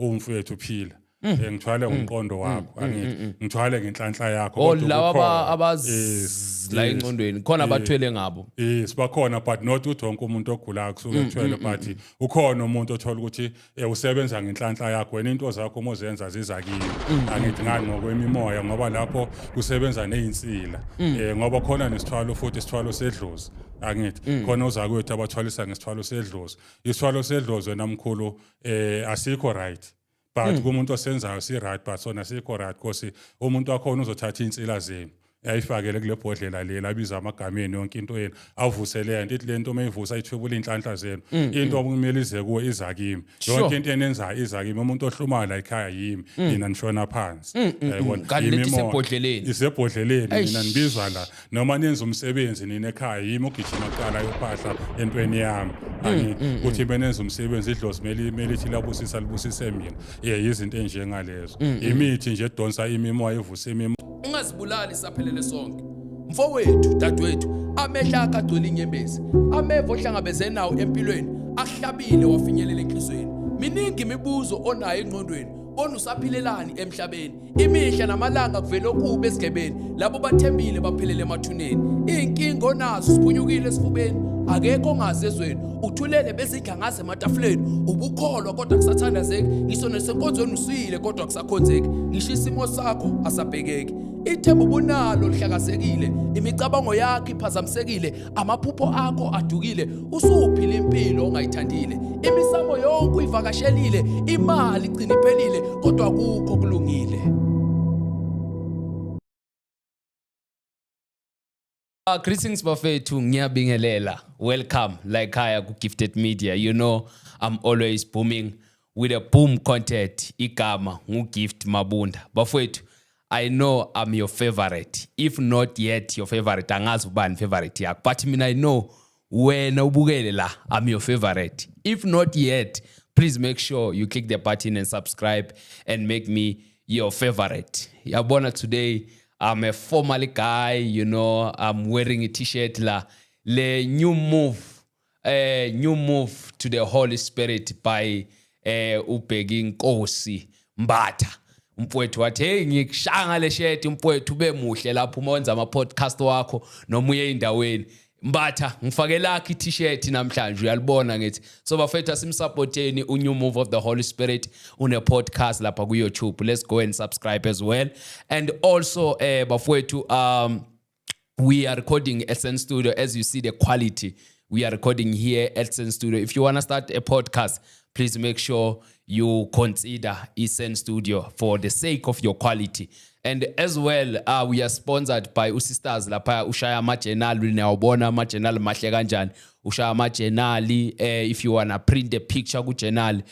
Umfethu phila. Ngithwale ngomqondo wakho, angithi ngithwale ngenhlanhla yakho. Oh, Kodwa laba ubukhona. Abazila engqondweni khona abathwele ngabo. Yes, bakhona, but not ukuthi wonke umuntu ogulayo kusuke ethwele, but ukhona umuntu othola ukuthi usebenza ngenhlanhla yakho wena, into zakho uma uzenza ziza kimi. Angithi ngani ngokwemimoya, ngoba lapho kusebenza nezinsila, ngoba khona nesithwalo futhi, isithwalo sedlozi, angithi khona ozakwethu abathwalisa ngesithwalo sedlozi. Isithwalo sedlozi, wena mkhulu, asikho right, but kumuntu osenzayo si right, but sona sikho right, because umuntu wakhona uzothatha insila zenu ayifakele kule bhodlela leli, abiza amagama enu, yonke into yenu, avuse le nto. Ithi le nto uma ivusa ithwebula iy'nhlanhla zenu, into okumele ize kuwe iza kimi. Yonke into enenzayo iza kimi. Umuntu ohlumayo la ekhaya yimi, nina nishona phansi. Yayibona? Kanti lento Yimi imoya. isebhodleleni. Isebhodleleni. Eish. Nina nibizwa la noma nenza umsebenzi nina ekhaya, yimi ogijima kuqala ayophahla entweni yami. Angithi kuthi benenza umsebenzi, idlozi mele ithi labusisa, libusise mina. Izinto enjengalezo, imithi nje edonsa imimoya, ivuse imimoya. Ungazibulali, saphelele sonke. Mfowethu, dadewethu, amehlo akho agcwele inyembezi, ameva ohlangabeze nawo empilweni akuhlabile wafinyelela enhliziyweni. Miningi imibuzo onayo engqondweni, bona usaphilelani emhlabeni? Imihla namalanga kuvele okubi esigebeni, labo bathembile baphelele emathuneni. Iy'nkinga onazo siphunyukile esifubeni, akekho ongazi ezweni, uthulele bezidla ngaze ematafuleni. Ubukholwa kodwa kusathandazeki, ngisho nesenkonzweni usuyile kodwa kusakhonzeki, ngisho isimo sakho asabhekeki. Ithemba ubunalo lihlakazekile, imicabango yakho iphazamisekile, amaphupho akho adukile, usuphila impilo ongayithandile, imisamo yonke uyivakashelile, imali igcina iphelile, kodwa akukho kulungile. Greetings bafethu, ngiyabingelela. Welcome la ekhaya ku Gifted Media. You know I'm always booming with a boom content. Igama nguGift Mabunda. Bafethu, I know I'm your favorite. If not yet your favorite, angazi ubani favorite yakho. But mina I know wena ubukele la, I'm your favorite. If not yet, please make sure you click the button and subscribe and make me your favorite. Yabona, today I'm a formal guy, I'm wearing a t-shirt la le New Move to the Holy Spirit by uBheki Nkosi Mbatha. Umfowethu wathi, "Hey, ngikushanga le shirt mfowethu, ube muhle lapho uma wenza ama podcast wakho noma uye endaweni." Mbatha, ngifake lakho i-t-shirt namhlanje, uyalibona ngithi. So bafethu, asimsupporteni u-New Move of the Holy Spirit, une podcast lapha ku YouTube. Let's go and subscribe as well. And also bafowethu, we are recording at Sen Studio. As you see the quality, we are recording here at Sen Studio. If you want to start a podcast, please make sure you consider Sen Studio for the sake of your quality. And as well, we are sponsored by uSisters lapha, ushaya ama-journal. Niyawubona ama-journal mahle kanjani, ushaya ama-journal. If you wanna print a picture ku-journal,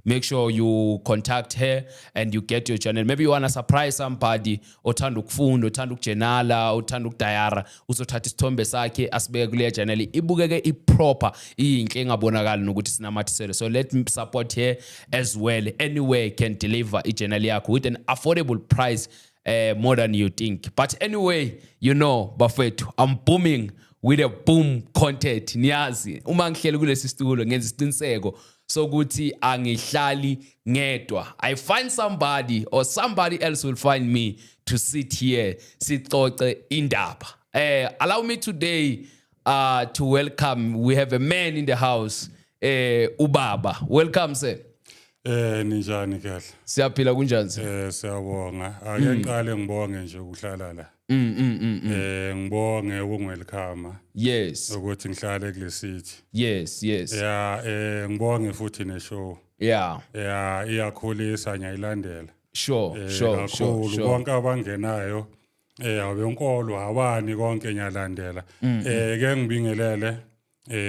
make sure you contact her and you get your journal. Maybe you want to surprise somebody othanda ukufunda, othanda ukujenala, othanda ukudayara, uzothatha isithombe sakhe asibeke kuleya journal, ibukeke iproper, iyinhle, engabonakali nokuthi sinamathisele. So let me support her as well. Anywhere can deliver ijournal yakho with an affordable price, more than you think. But anyway, bafethu, I'm booming with a boom content. Niyazi uma ngihleli kulesi situlo, ngenza isiqiniseko sokuthi angihlali ngedwa. I find somebody or somebody else will find me to sit here sixoxe indaba. Allow me today to welcome, we have a man in the house, ubaba. Welcome, sir. Ninjani kahle? Siyaphila, kunjani, sir? Siyabonga. Ake ngiqale ngibonge nje ukuhlala la. Ngibonge ukungwelcome ukuthi ngihlale kule city. Yeah, ngibonge futhi ne show. Yeah, iyakhulisa, ngiyayilandela. Kakhulu bonke abangenayo, abenkolo, abani, konke ngiyalandela. Ke ngibingelele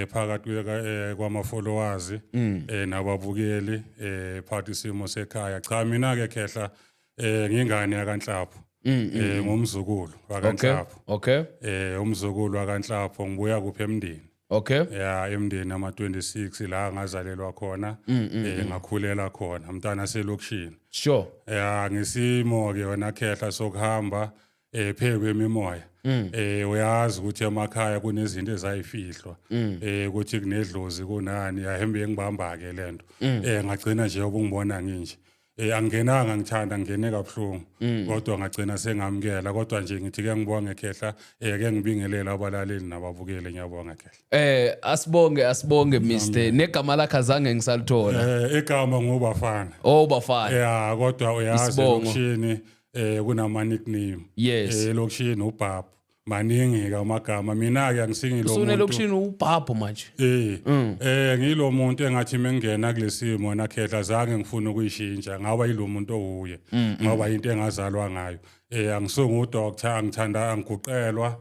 phakathi kwama followers nababukeli, phakathi isimo sekhaya. Cha, mina ke khehla, ngingane yakaNhlapho. Ngumzukulu wakaNhlapho. Umzukulu wakaNhlapho, ngibuya kuphi emndeni. Ya, emndeni ama 26 la ngazalelwa khona, ngakhulela khona, umntana selokishini. Ya, ngisimo ke wena khehla sokuhamba. Phezu kwemimoya, uyazi ukuthi emakhaya kunezinto ezayifihlwa, ukuthi kunedlozi, kunani, yahembe ngibamba ke lento. Ngagcina nje ubungibona nginje. Angingenanga ngithanda, ngingene kabuhlungu, kodwa ngagcina sengamukela. Kodwa nje ngithi ke ngibonge, khehla, ke ngibingelela abalaleli nababukeli. Ngiyabonga, khehla. Asibonge, asibonge, Mr. Negama lakhe azange ngisalithola. Igama ngubafana. Oh, bafana. Ya, kodwa uyazi Isibongo. elokishini kunama nickname. Elokishini ubhabhu, maningi ke amagama. Mina ke angisingilo Usune muntu. Elokishini ubhabho manje. Ngilo muntu engathi mengena kulesimo nakhehla, zange ngifuna ukuyishintsha, ngaba yilo muntu owuye, ngoba into engazalwa ngayo. Angisuki udoctor, angithanda, angiguqelwa,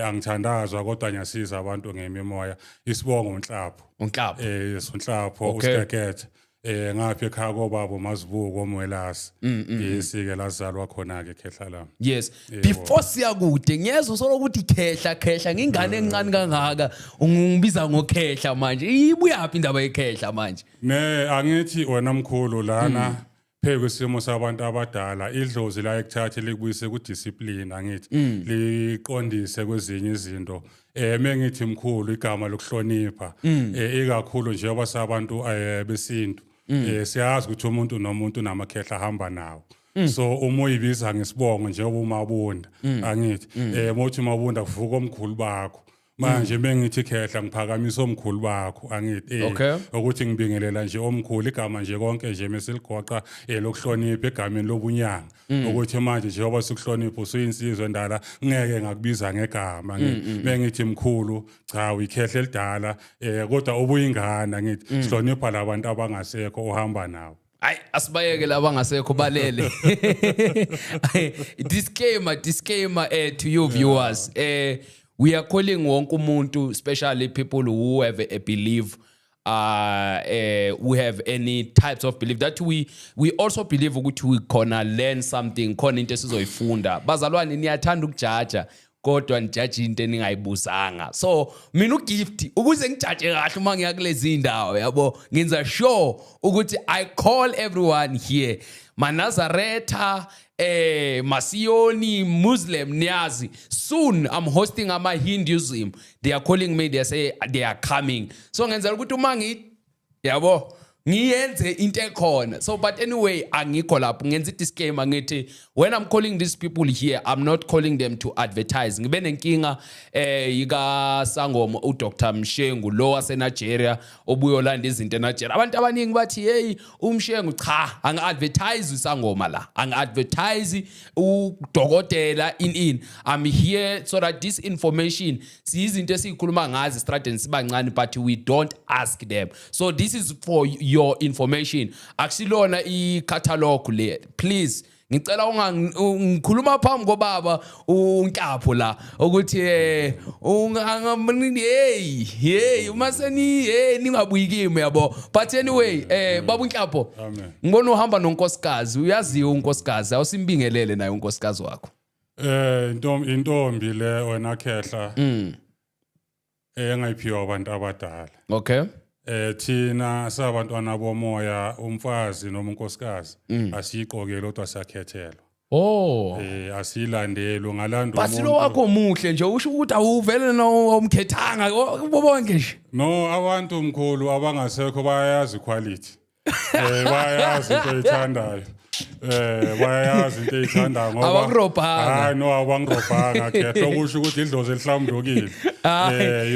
angithandazwa, kodwa ngiyasiza abantu ngemimoya. Isibongo uNhlapho. Unhlapho. Sonhlapho. Usigegethe ngapha ekhaya kobaba Mazibuko oMwelasi, yesike lazalwa khona ke, khehla lami. Yes. Before siya kude, ngiyezwa solo ukuthi khehla, khehla, ngingane encane kangaka, ungibiza ngokhehla manje. Ibuyaphi indaba yekhehla manje? Ne, angithi wena mkhulu lana phezu kwesimo sabantu abadala, idlozi la ekuthathe likubuyise ku discipline, angithi liqondise kwezinye izinto. Mengithi mkhulu, igama lokuhlonipha, ikakhulu njengoba sabantu besintu, siyazi ukuthi umuntu nomuntu namakhehla ahamba nawo. So uma uyibiza ngesibongo, njengoba uMabunda, angithi mothi uMabunda, kuvuka omkhulu bakho. Manje mengithi khehla, ngiphakamisa omkhulu bakho, angithi ukuthi ngibingelela nje omkhulu. Igama nje konke nje mesiligoqa, lokuhlonipha egameni lobunyanga, ukuthi manje njengoba sikuhlonipha, usuyinsizwa endala, ngeke ngakubiza ngegama. Ngithi mengithi mkhulu, cha, uyikhehla elidala, kodwa ubuyingane. Ngithi sihlonipha labantu abangasekho uhamba nawo. Hayi, asibayeke laba ngasekho balele. Disclaimer, disclaimer to you viewers. We are calling wonke umuntu, especially people who have a belief, who have any types of belief, that we also believe ukuthi we khona learn something, khona into esizoyifunda. Bazalwane, niyathanda ukujaja, kodwa nijaje into eningayibuzanga. So mina uGift, ukuze ngijaje kahle uma ngiya kulezi indawo, yabo, ngenza sure ukuthi I call everyone here, Manazaretha, Masiyoni, Muslim, niyazi. Soon I'm hosting ama Hinduism. They are calling me, they say they are coming. So ngenzela ukuthi uma ngi, yabo, ngiyenze into ekhona. So but anyway, angikho lapho, ngenza i-disclaimer, ngithi when I'm calling these people here, I'm not calling them to advertise. Ngibe nenkinga yika sangoma uDr Mshengu lo wase Nigeria obuyolanda izinto eNigeria. Abantu abaningi bathi, "Hey, uMshengu." Cha, angi-advertise isangoma la, angi-advertise udokotela in I'm here so that this information, siyizinto esiyikhuluma ngazo estradeni sibancane, but we don't ask them. So this is for your information, akusilona i-catalog le. Please, ngicela ngikhuluma phambi kobaba uNhlapho la ukuthi hey, hey, uma seni, hey, ningabuyi kimi, yabo. But anyway, baba uNhlapho, Amen. ngibona uhamba nonkosikazi, uyaziwa unkosikazi, awusimbingelele naye unkosikazi wakho. Intombi le, wena khehla, engayiphiwa abantu abadala. Thina sabantwana bomoya, umfazi noma unkosikazi asiyiqokeli, kodwa siyakhethelwa. Asiyilandeli, ungalanda But lo wakho muhle nje, usho ukuthi awuvele no umkhethanga bonke nje. No, abantu mkhulu abangasekho bayayazi quality. Bayayazi into oyithandayo. Bayayazi into eyithandayo ngoba Abakurobhanga. Hayi no, abangirobhanga, khehla, okusho ukuthi idlozi elihlambulukile.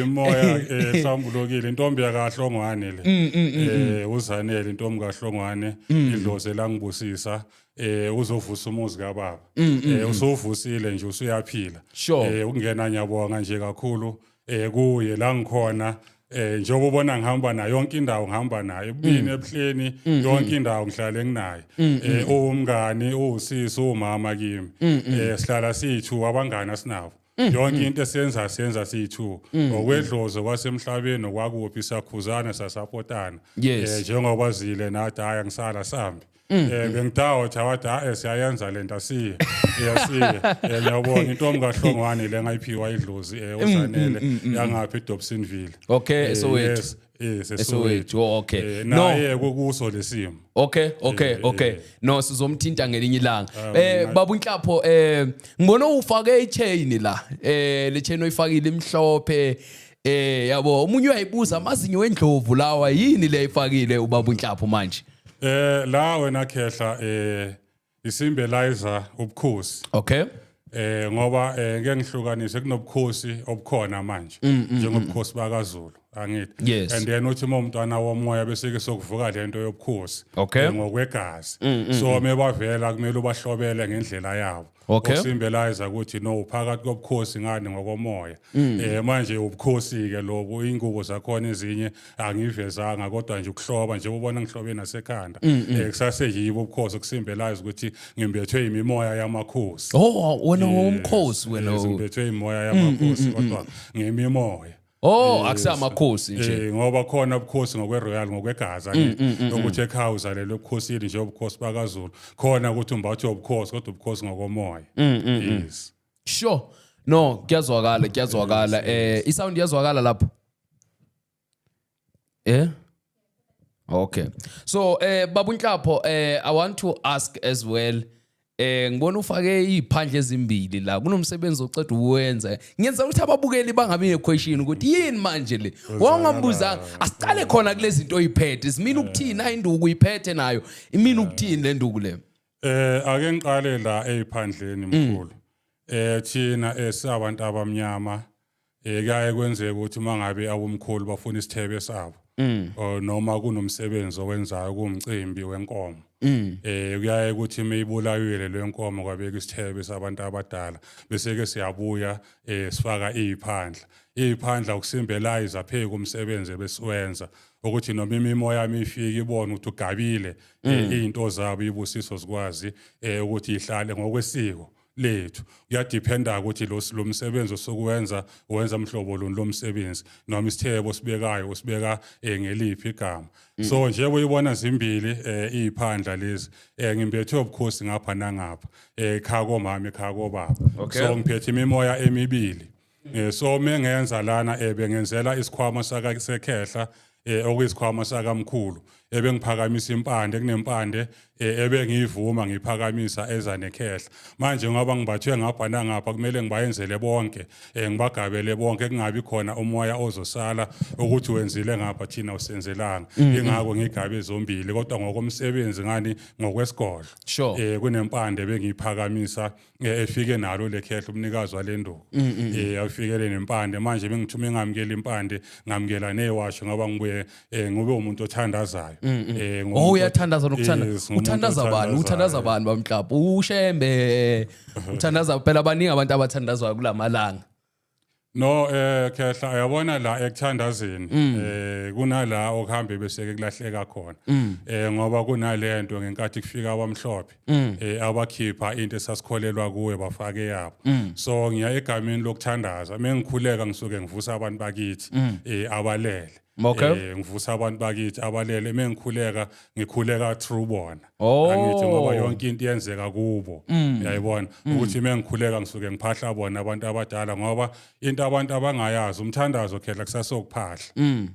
Imoya ehlambulukile, intombi yakaHlongwane le. Uzanele intombi kaHlongwane, idlozi elangibusisa. Uzovusa umuzi kababa. Usuvusile nje, usuyaphila. Ukungena, ngiyabonga nje kakhulu kuye la ngikhona, njengoba ubona ngihamba naye yonke indawo, ngihamba naye ebubini, ebuhleni, yonke indawo ngihlale nginaye. Uwumngani, uwusisi, uwumama kimi. Sihlala siyithu, abangani asinabo. Yonke into esiyenza, siyenza siyithu, okwedlozi, kwasemhlabeni, okwakuphi, siyakhuzana, siyasapotana. Njengoba zile nathi, hayi, angisala sambi. Bengidawuthi awathi, hayi, siyayenza lento, asiye, iyasiye. Ngiyabonga, intombi kaHlongwane le ngayiphiwa idlozi, uZanele, yangapha eDobsonville. Okay, Soweto. Yes. Yes, eSoweto. Oh, okay. No. Naye kuso lesimo. Okay. No, sizomthinta ngelinye ilanga. Baba uNhlapho, ngibona ufake ichain la. Le chain oyifakile imhlophe. Yabo, omunye uyayibuza, amazinyo wendlovu lawa, yini le ayifakile ubaba uNhlapho manje? La wena khehla, isymbolize ubukhosi. Ngoba ngeke ngihlukanise, kunobukhosi obukhona manje njengobukhosi bakaZulu, angithi? Yes. And then uthi uma umntwana womoya bese ke sokuvuka lento yobukhosi ngokwegazi, so mebavela kumele ubahlobele ngendlela yabo. Okusymbolize ukuthi no, uphakathi kobukhosi ngani ngokomoya. Manje ubukhosi ke lobu, ingubo zakhona ezinye angivezanga, kodwa nje ukuhloba nje ubona ngihlobe nasekhanda, kusaseyibo ubukhosi, okusymbolize ukuthi ngimbethwe imimoya yamakhosi. Oh, wena umkhosi wena. Yes, ngibethwe imoya yamakhosi kodwa ngemimoya. Oh, akusamakhosi nje. Ngoba khona ubukhosi ngokwe-royal, ngokwegazi, angithi, ukuthi ekhaya uzalelwe ebukhosini nje, ubukhosi bakaZulu, khona ukuthi umbathe ubukhosi kodwa ubukhosi ngokomoya. Yes. Sure. No, kuyazwakala, kuyazwakala. Isound iyazwakala lapho. Okay. So baba uNhlapho, I want to ask as well, ngibona ufake iziphandle ezimbili la kunomsebenzi oceda ukuwenza. Ngenza ukuthi ababukeli bangabi nequestion ukuthi yini manje le wawungambuzanga. Asiqale khona kulezi zinto oyiphethe, simina ukuthini ayinduku uyiphethe nayo, imina ukuthini le nduku le? Ake ngiqale la eziphandleni, mkhulu. Thina esabantu abamnyama, kuyaye kwenzeke ukuthi mangabe abomkhulu bafuna isithebe sabo or noma kunomsebenzi owenzayo, kumcimbi wenkomo, kuyaye ukuthi meyibulawile le nkomo kwabeka isithebe sabantu abadala, bese ke siyabuya sifaka iziphandla. Iziphandla ukusymbolize phe kumsebenzi ebesiwenza, ukuthi noma imimoya yami ifike ibone ukuthi ugabile, izinto zabo, ibusiso zikwazi ukuthi ihlale ngokwesiko lethu. Kuyadependa ukuthi lo msebenzi osukuwenza wenza mhlobo luni lomsebenzi, noma isithebo sibekayo usibeka ngeliphi igama. So nje uyibona zimbili iziphandla lezi, ngimbethe ubukhosi ngapha nangapha, ekhaya komama, ekhaya kobaba. So ngiphethe imimoya emibili. So mengenza lana, bengenzela isikhwama saka sekhehla, okuyisikhwama sakamkhulu, ebengiphakamisa impande, kunempande ebengiyivuma ngiphakamisa eza nekhehla. Manje ngoba ngibathwe ngapha nangapha, kumele ngibayenzele bonke, ngibagabele bonke, kungabi khona umoya ozosala ukuthi wenzile ngapha thina usenzelanga. Ingakho ngigabe zombili, kodwa ngokomsebenzi ngani ngokwesigodlo kunempande bengiyiphakamisa, efike nalo lekhehla, umnikazi walenduku, afikele nempande. Manje bengithume ngamukela impande, ngamukela newasho, ngoba ngibuye ngube umuntu othandazayo. Oh, uyathandaza nokuthanda. Yes, ngumuntu Uthandaza bani? Uthandaza othandazayo. bani, bamhlapho? UShembe? Uthandaza phela, baningi abantu abathandazwayo kulamalanga. No, khehla, uyabona la ekuthandazeni, kunala okuhambe bese ke kulahleka khona. Ngoba kunalento ngenkathi kufika abamhlophe, abakhipha into esasikholelwa kuwe bafake yabo. So ngiya egameni lokuthandaza, mengikhuleka ngisuke ngivusa abantu bakithi abalele. Ngivusa abantu bakithi abalele, mengikhuleka ngikhuleka through bona. Angithi ngoba yonke into iyenzeka kubo. Uyayibona ukuthi mengikhuleka ngisuke ngiphahla bona abantu abadala, ngoba into abantu abangayazi, umthandazo khehla kusasokuphahla.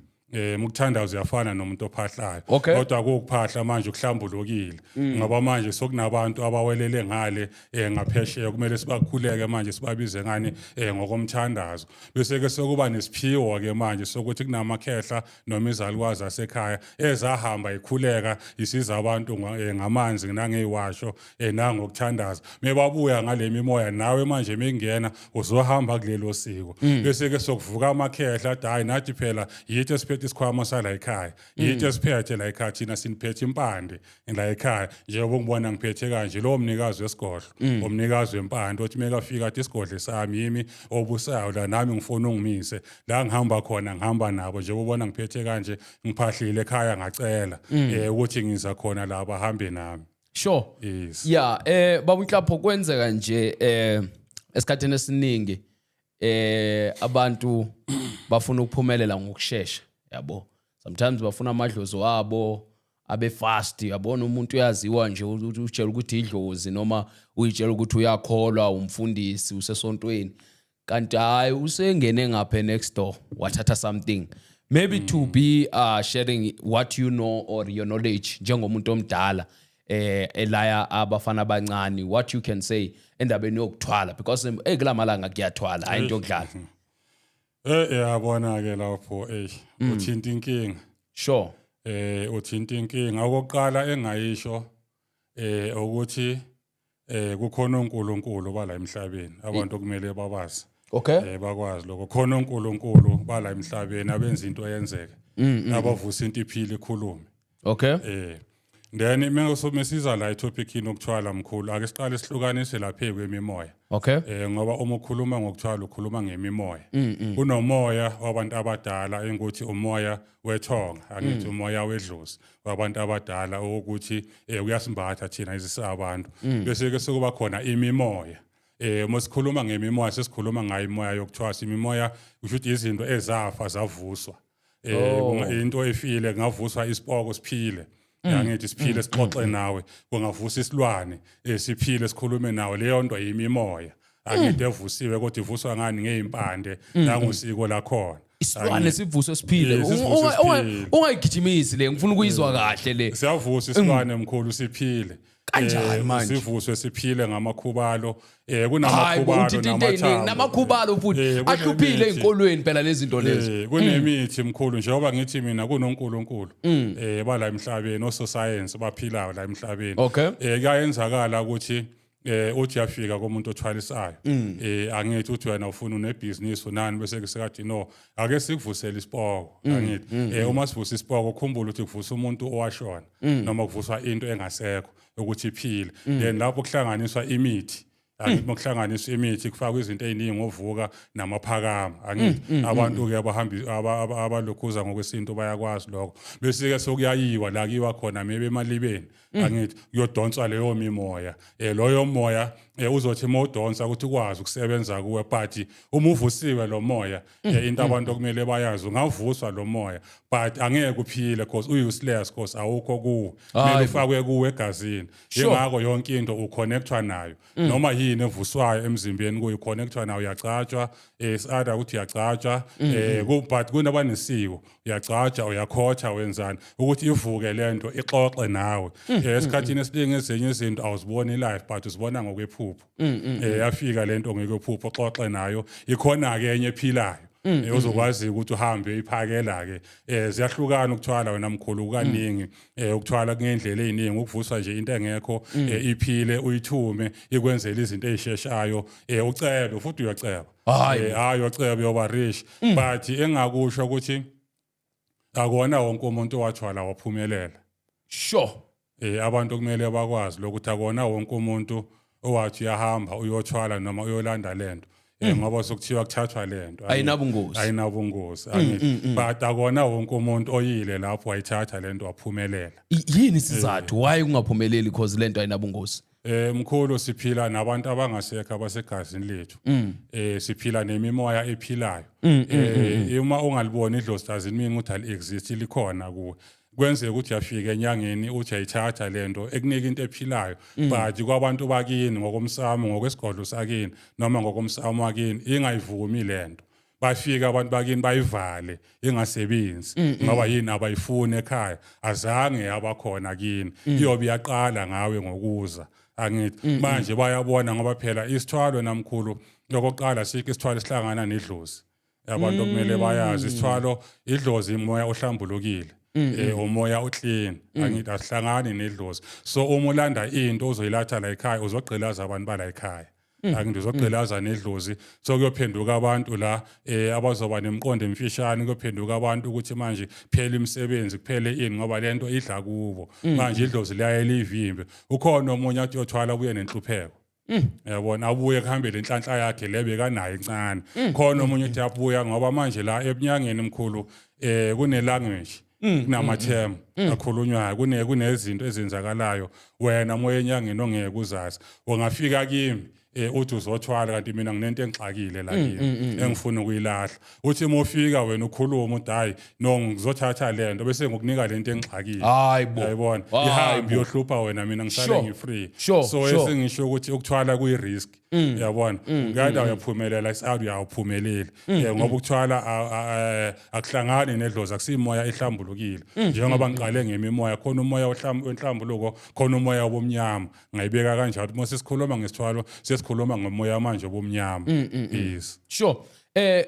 Ukuthandaza uyafana nomuntu ophahlayo. Kodwa kukuphahla manje ukuhlambulukile. Ngoba manje sokunabantu abawelele ngale ngaphesheya, kumele sibakhuleke manje, sibabize ngani ngokomthandazo. Bese ke sokuba nesiphiwo ke manje sokuthi kunamakhehla noma izalukwazi asekhaya ezahamba ikhuleka isiza abantu ngamanzi nangeyiwasho, nangokuthandaza. Mebabuya ngale mimoya, nawe manje mengena uzohamba kulelo siko. Bese ke sokuvuka amakhehla athi, "Hayi, nathi phela yithi esiphethe isikhwama sala ekhaya, yithi esiphethe la ekhaya, thina siniphethe impande la ekhaya." Njengoba ngibona ngiphethe kanje, lo mnikazi wesigodlo, umnikazi wempande, othi mekafika athi, "Isigodlo sami, yimi obusayo la, nami ngifuna ungimise la ngihamba khona, ngihamba nabo." Njengoba ubona ngiphethe kanje, ngiphahlile ekhaya, ngacela ukuthi ngiza khona la bahambe nami. Yes. Yeah, baba uNhlapho, kwenzeka nje esikhathini esiningi abantu bafuna ukuphumelela ngokusheshsha, yabo. Sometimes bafuna amadlozi wabo abe fast, yabona, umuntu uyaziwa nje ukuthi utshela ukuthi idlozi noma uyitshela ukuthi uyakholwa, umfundisi, usesontweni, kanti hayi, usengene ngapha next door wathatha something. Maybe to be sharing what you know or your knowledge njengomuntu omdala elaya abafana abancane, what you can say endabeni yokuthwala, because kulamalanga kuyathwala, hayi into yokudlala. Yabona ke lapho, uthinta inkinga. Uthinta inkinga. Okokuqala engayisho ukuthi kukhona uNkulunkulu bala emhlabeni, abantu okumele babazi. Bakwazi lokho, khona uNkulunkulu bala emhlabeni abenza into eyenzeke, abavusa into iphile, ikhulume. Then mesiza la etopic yokuthwala, mkhulu, ake siqale sihlukanise lapha kwemimoya. Ngoba uma ukhuluma ngokuthwala, ukhuluma ngemimoya. Kunomoya wabantu abadala, engukuthi umoya wethonga, angithi umoya wedlozi wabantu abadala, ukuthi uyasimbatha thina izisabantu. Bese ke sekuba khona imimoya. Uma sikhuluma ngemimoya, sesikhuluma ngayo imoya yokuthwasa. Imimoya kusho ukuthi izinto ezafa zavuswa. Into efile kungavuswa, isipoko siphile. Angithi siphile, sixoxe nawe. Kungavusa isilwane siphile, sikhulume nawe. Leyo nto yimimoya. Angithi evusiwe, kodwa ivuswa ngani? Ngezimpande nangosiko lakhona. Isilwane sivuswe siphile? Yes, sivuswe siphile. Ungayigijimisi le, ngifuna ukuyizwa kahle le. Siyavusa isilwane, mkhulu, siphile. Kanjani manje? Sivuswe siphile ngamakhubalo. Hayi bo, Kunamakhubalo uthinta into ey'ningi namathambo. namakhubalo futhi ahluphile Kunemithi. ey'nkolweni phela lezi zinto lezi. Kunemithi, mkhulu, njengoba ngithi mina kunoNkulunkulu bala emhlabeni, ososayensi baphilayo la emhlabeni. Kuyayenzakala ukuthi uthi uyafika komuntu othwalisayo, angithi uthi wena ufuna unebhizinisi unani, bese sekathi, "No, ake sikuvusele isipoko." Angithi uma sivusa isipoko, ukhumbule ukuthi kuvusa umuntu owashona noma kuvuswa into engasekho ukuthi iphile. Then lapho kuhlanganiswa imithi, angithi makuhlanganiswa imithi kufakwa izinto ey'ningi, ovuka namaphakama. Angithi abantu-ke abahambi abalokhuza ngokwesintu bayakwazi lokho. Bese-ke sokuyayiwa la kuyiwa khona, maybe emalibeni, angithi kuyodonswa leyo mimoya. Loyo moya uzothi uma udonsa ukuthi ukwazi ukusebenza kuwe. But uma uvusiwe lo moya, into abantu okumele bayazi, ungavuswa lo moya but angeke uphile, cause u-useless, cause awukho kuwe. Kumele ufakwe kuwe egazini. Yingakho yonke into uconnectwa nayo, noma yini evuswayo emzimbeni kuyi-connectwa nayo. Uyagcatshwa, isada ukuthi uyagcatshwa, but kunabanesiko, uyagcatsha, uyakhotha, wenzani ukuthi ivuke lento, ixoxe nawe. Esikhathini esiningi ezinye izinto awuziboni live, but uzibona ngokwephupho. Yafika lento ngekwephupho, xoxe nayo, ikhona ke enye ephilayo uzokwazi ukuthi uhambe uyiphakela ke. Ziyahlukana ukuthwala, wena mkhulu, kaningi. Ukuthwala kungendlela eziningi: ukuvusa nje into engekho iphile, uyithume ikwenzele izinto ezisheshayo, ucebe futhi uyaceba. Hayi. Hayi, uyaceba, uyoba rich. But engakusho ukuthi akona wonke umuntu owathwala waphumelela. Abantu kumele bakwazi lokuthi akona wonke umuntu owathi uyahamba uyothwala noma uyolanda lento, ngoba sokuthiwa kuthathwa lento. Ayinabungozi. Ayinabungozi, angithi? But akona wonke umuntu oyile lapho wayithatha lento waphumelela. Yini isizathu why ungaphumeleli, cause lento ayinabungozi? Mkhulu, siphila nabantu abangasekho abasegazini lethu. Siphila nemimoya ephilayo. Uma ungaliboni idlozi doesn't mean ukuthi ali exist, likhona kuwe. Kwenzeka ukuthi uyafika enyangeni, uthi ayithatha lento, ekunika into ephilayo, but kwabantu bakini ngokomsamo, ngokwesigodlo sakini noma ngokomsamo wakini, ingayivumi lento. Bafika abantu bakini bayivale, ingasebenzi. Ngoba yini? Abayifuni ekhaya, azange yabakhona kini, iyobe iyaqala ngawe ngokuza, angithi? Manje bayabona, ngoba phela isithwalo namkhulu, lokokuqala sikho isithwalo esihlangana nedlozi. Abantu okumele bayazi, isithwalo, idlozi imoya ohlambulukile, umoya oclean, angithi? Asihlangani nedlozi. So uma ulanda into uzoyilatha la ekhaya, uzogqilaza abantu bala ekhaya, angithi? Uzogqilaza nedlozi. So kuyophenduka abantu la abazoba nemiqondo emfishane, kuyophenduka abantu ukuthi manje phela imisebenzi, kuphele ini, ngoba lento idla kubo. Manje idlozi liyaye livimbe. Ukhona omunye athi uyothwala, ubuye nenhlupheko, yabona, abuye kuhambele inhlanhla yakhe le bekanayo incane. Khona omunye uthi abuya, ngoba manje la ebunyangeni, mkhulu, kune language, kunama term akhulunywayo, kunezinto ezenzakalayo wena moya enyangeni ongeke uzazi. Ungafika kimi. Uthi uzothwala, kanti mina nginento engixakile la kimi engifuna ukuyilahla. Uthi uma ufika wena ukhuluma uthi, "Hayi no, ngizothatha lento," bese ngikunika lento engixakile. Hayi bo. Yayibona? Hayi Ihambe bo. iyohlupha wena, mina ngisale ngi-free. So esengisho ukuthi ukuthwala kuyi-risk, yabona? Ngada uyaphumelela, isawuthi uyawuphumeleli, ngoba ukuthwala akuhlangani nedlozi, akusimoya ehlambulukile. Njengoba ngiqale ngemimoya, khona umoya wenhlambuluko, khona umoya wobumnyama. Ngayibeka kanjalo, uma sesikhuluma ngesithwalo, sesikhuluma ngomoya manje obumnyama, yes. Sure.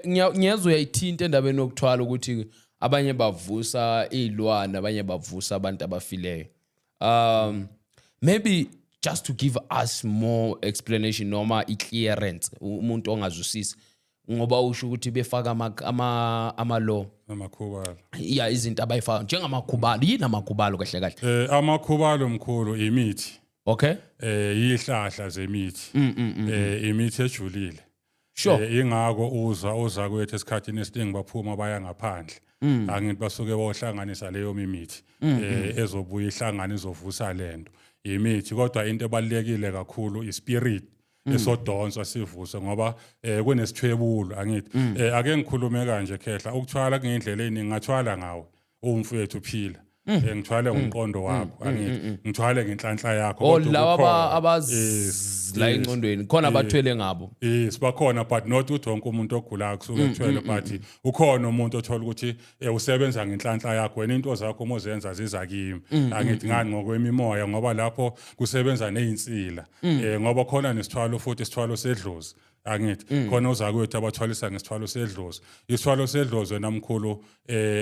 Ngiyezwa uyayithinta endabeni yokuthwala ukuthi abanye bavusa izilwane, abanye bavusa abantu abafileyo. Maybe just to give us more explanation noma i-clearance, umuntu ongazwisisi, ngoba usho ukuthi befaka ama law Amakhubalo. Ya, izinto abayifaka njengamakhubalo. Yini amakhubalo kahle kahle? Amakhubalo, mkhulu, imithi. Ihlahla zemithi. Imithi ejulile. Ingakho uza kwethu esikhathini esiningi baphuma baya ngaphandle. Angithi basuke bohlanganisa leyo mimithi ezobuya ihlangane izovusa lento. Imithi, kodwa into ebalekile kakhulu ispirit esodonswa sivuse, ngoba kunesithwebulo, angithi? Ake ngikhulume kanje, khehla, ukuthwala kungendlela eningi. Ngathwala ngawe umfowethu uphila, ngithwale ngomqondo wakho, angithi? Ngithwale ngenhlanhla yakho. Oh, Kodwa lawa kukhona. Abaz la engqondweni khona abathwele ngabo. Yes, bakhona, but not ukuthi wonke umuntu ogulayo kusuke kuthwele, but ukhona umuntu othola ukuthi usebenza ngenhlanhla yakho wena, into zakho uma uzenza ziza kimi, angithi? Ngani? Ngokwemimoya, ngoba lapho kusebenza nezinsila, ngoba khona nesithwalo futhi, isithwalo sedlozi, angithi? Khona uzakwethu abathwalisa ngesithwalo sedlozi. Isithwalo sedlozi, wena mkhulu,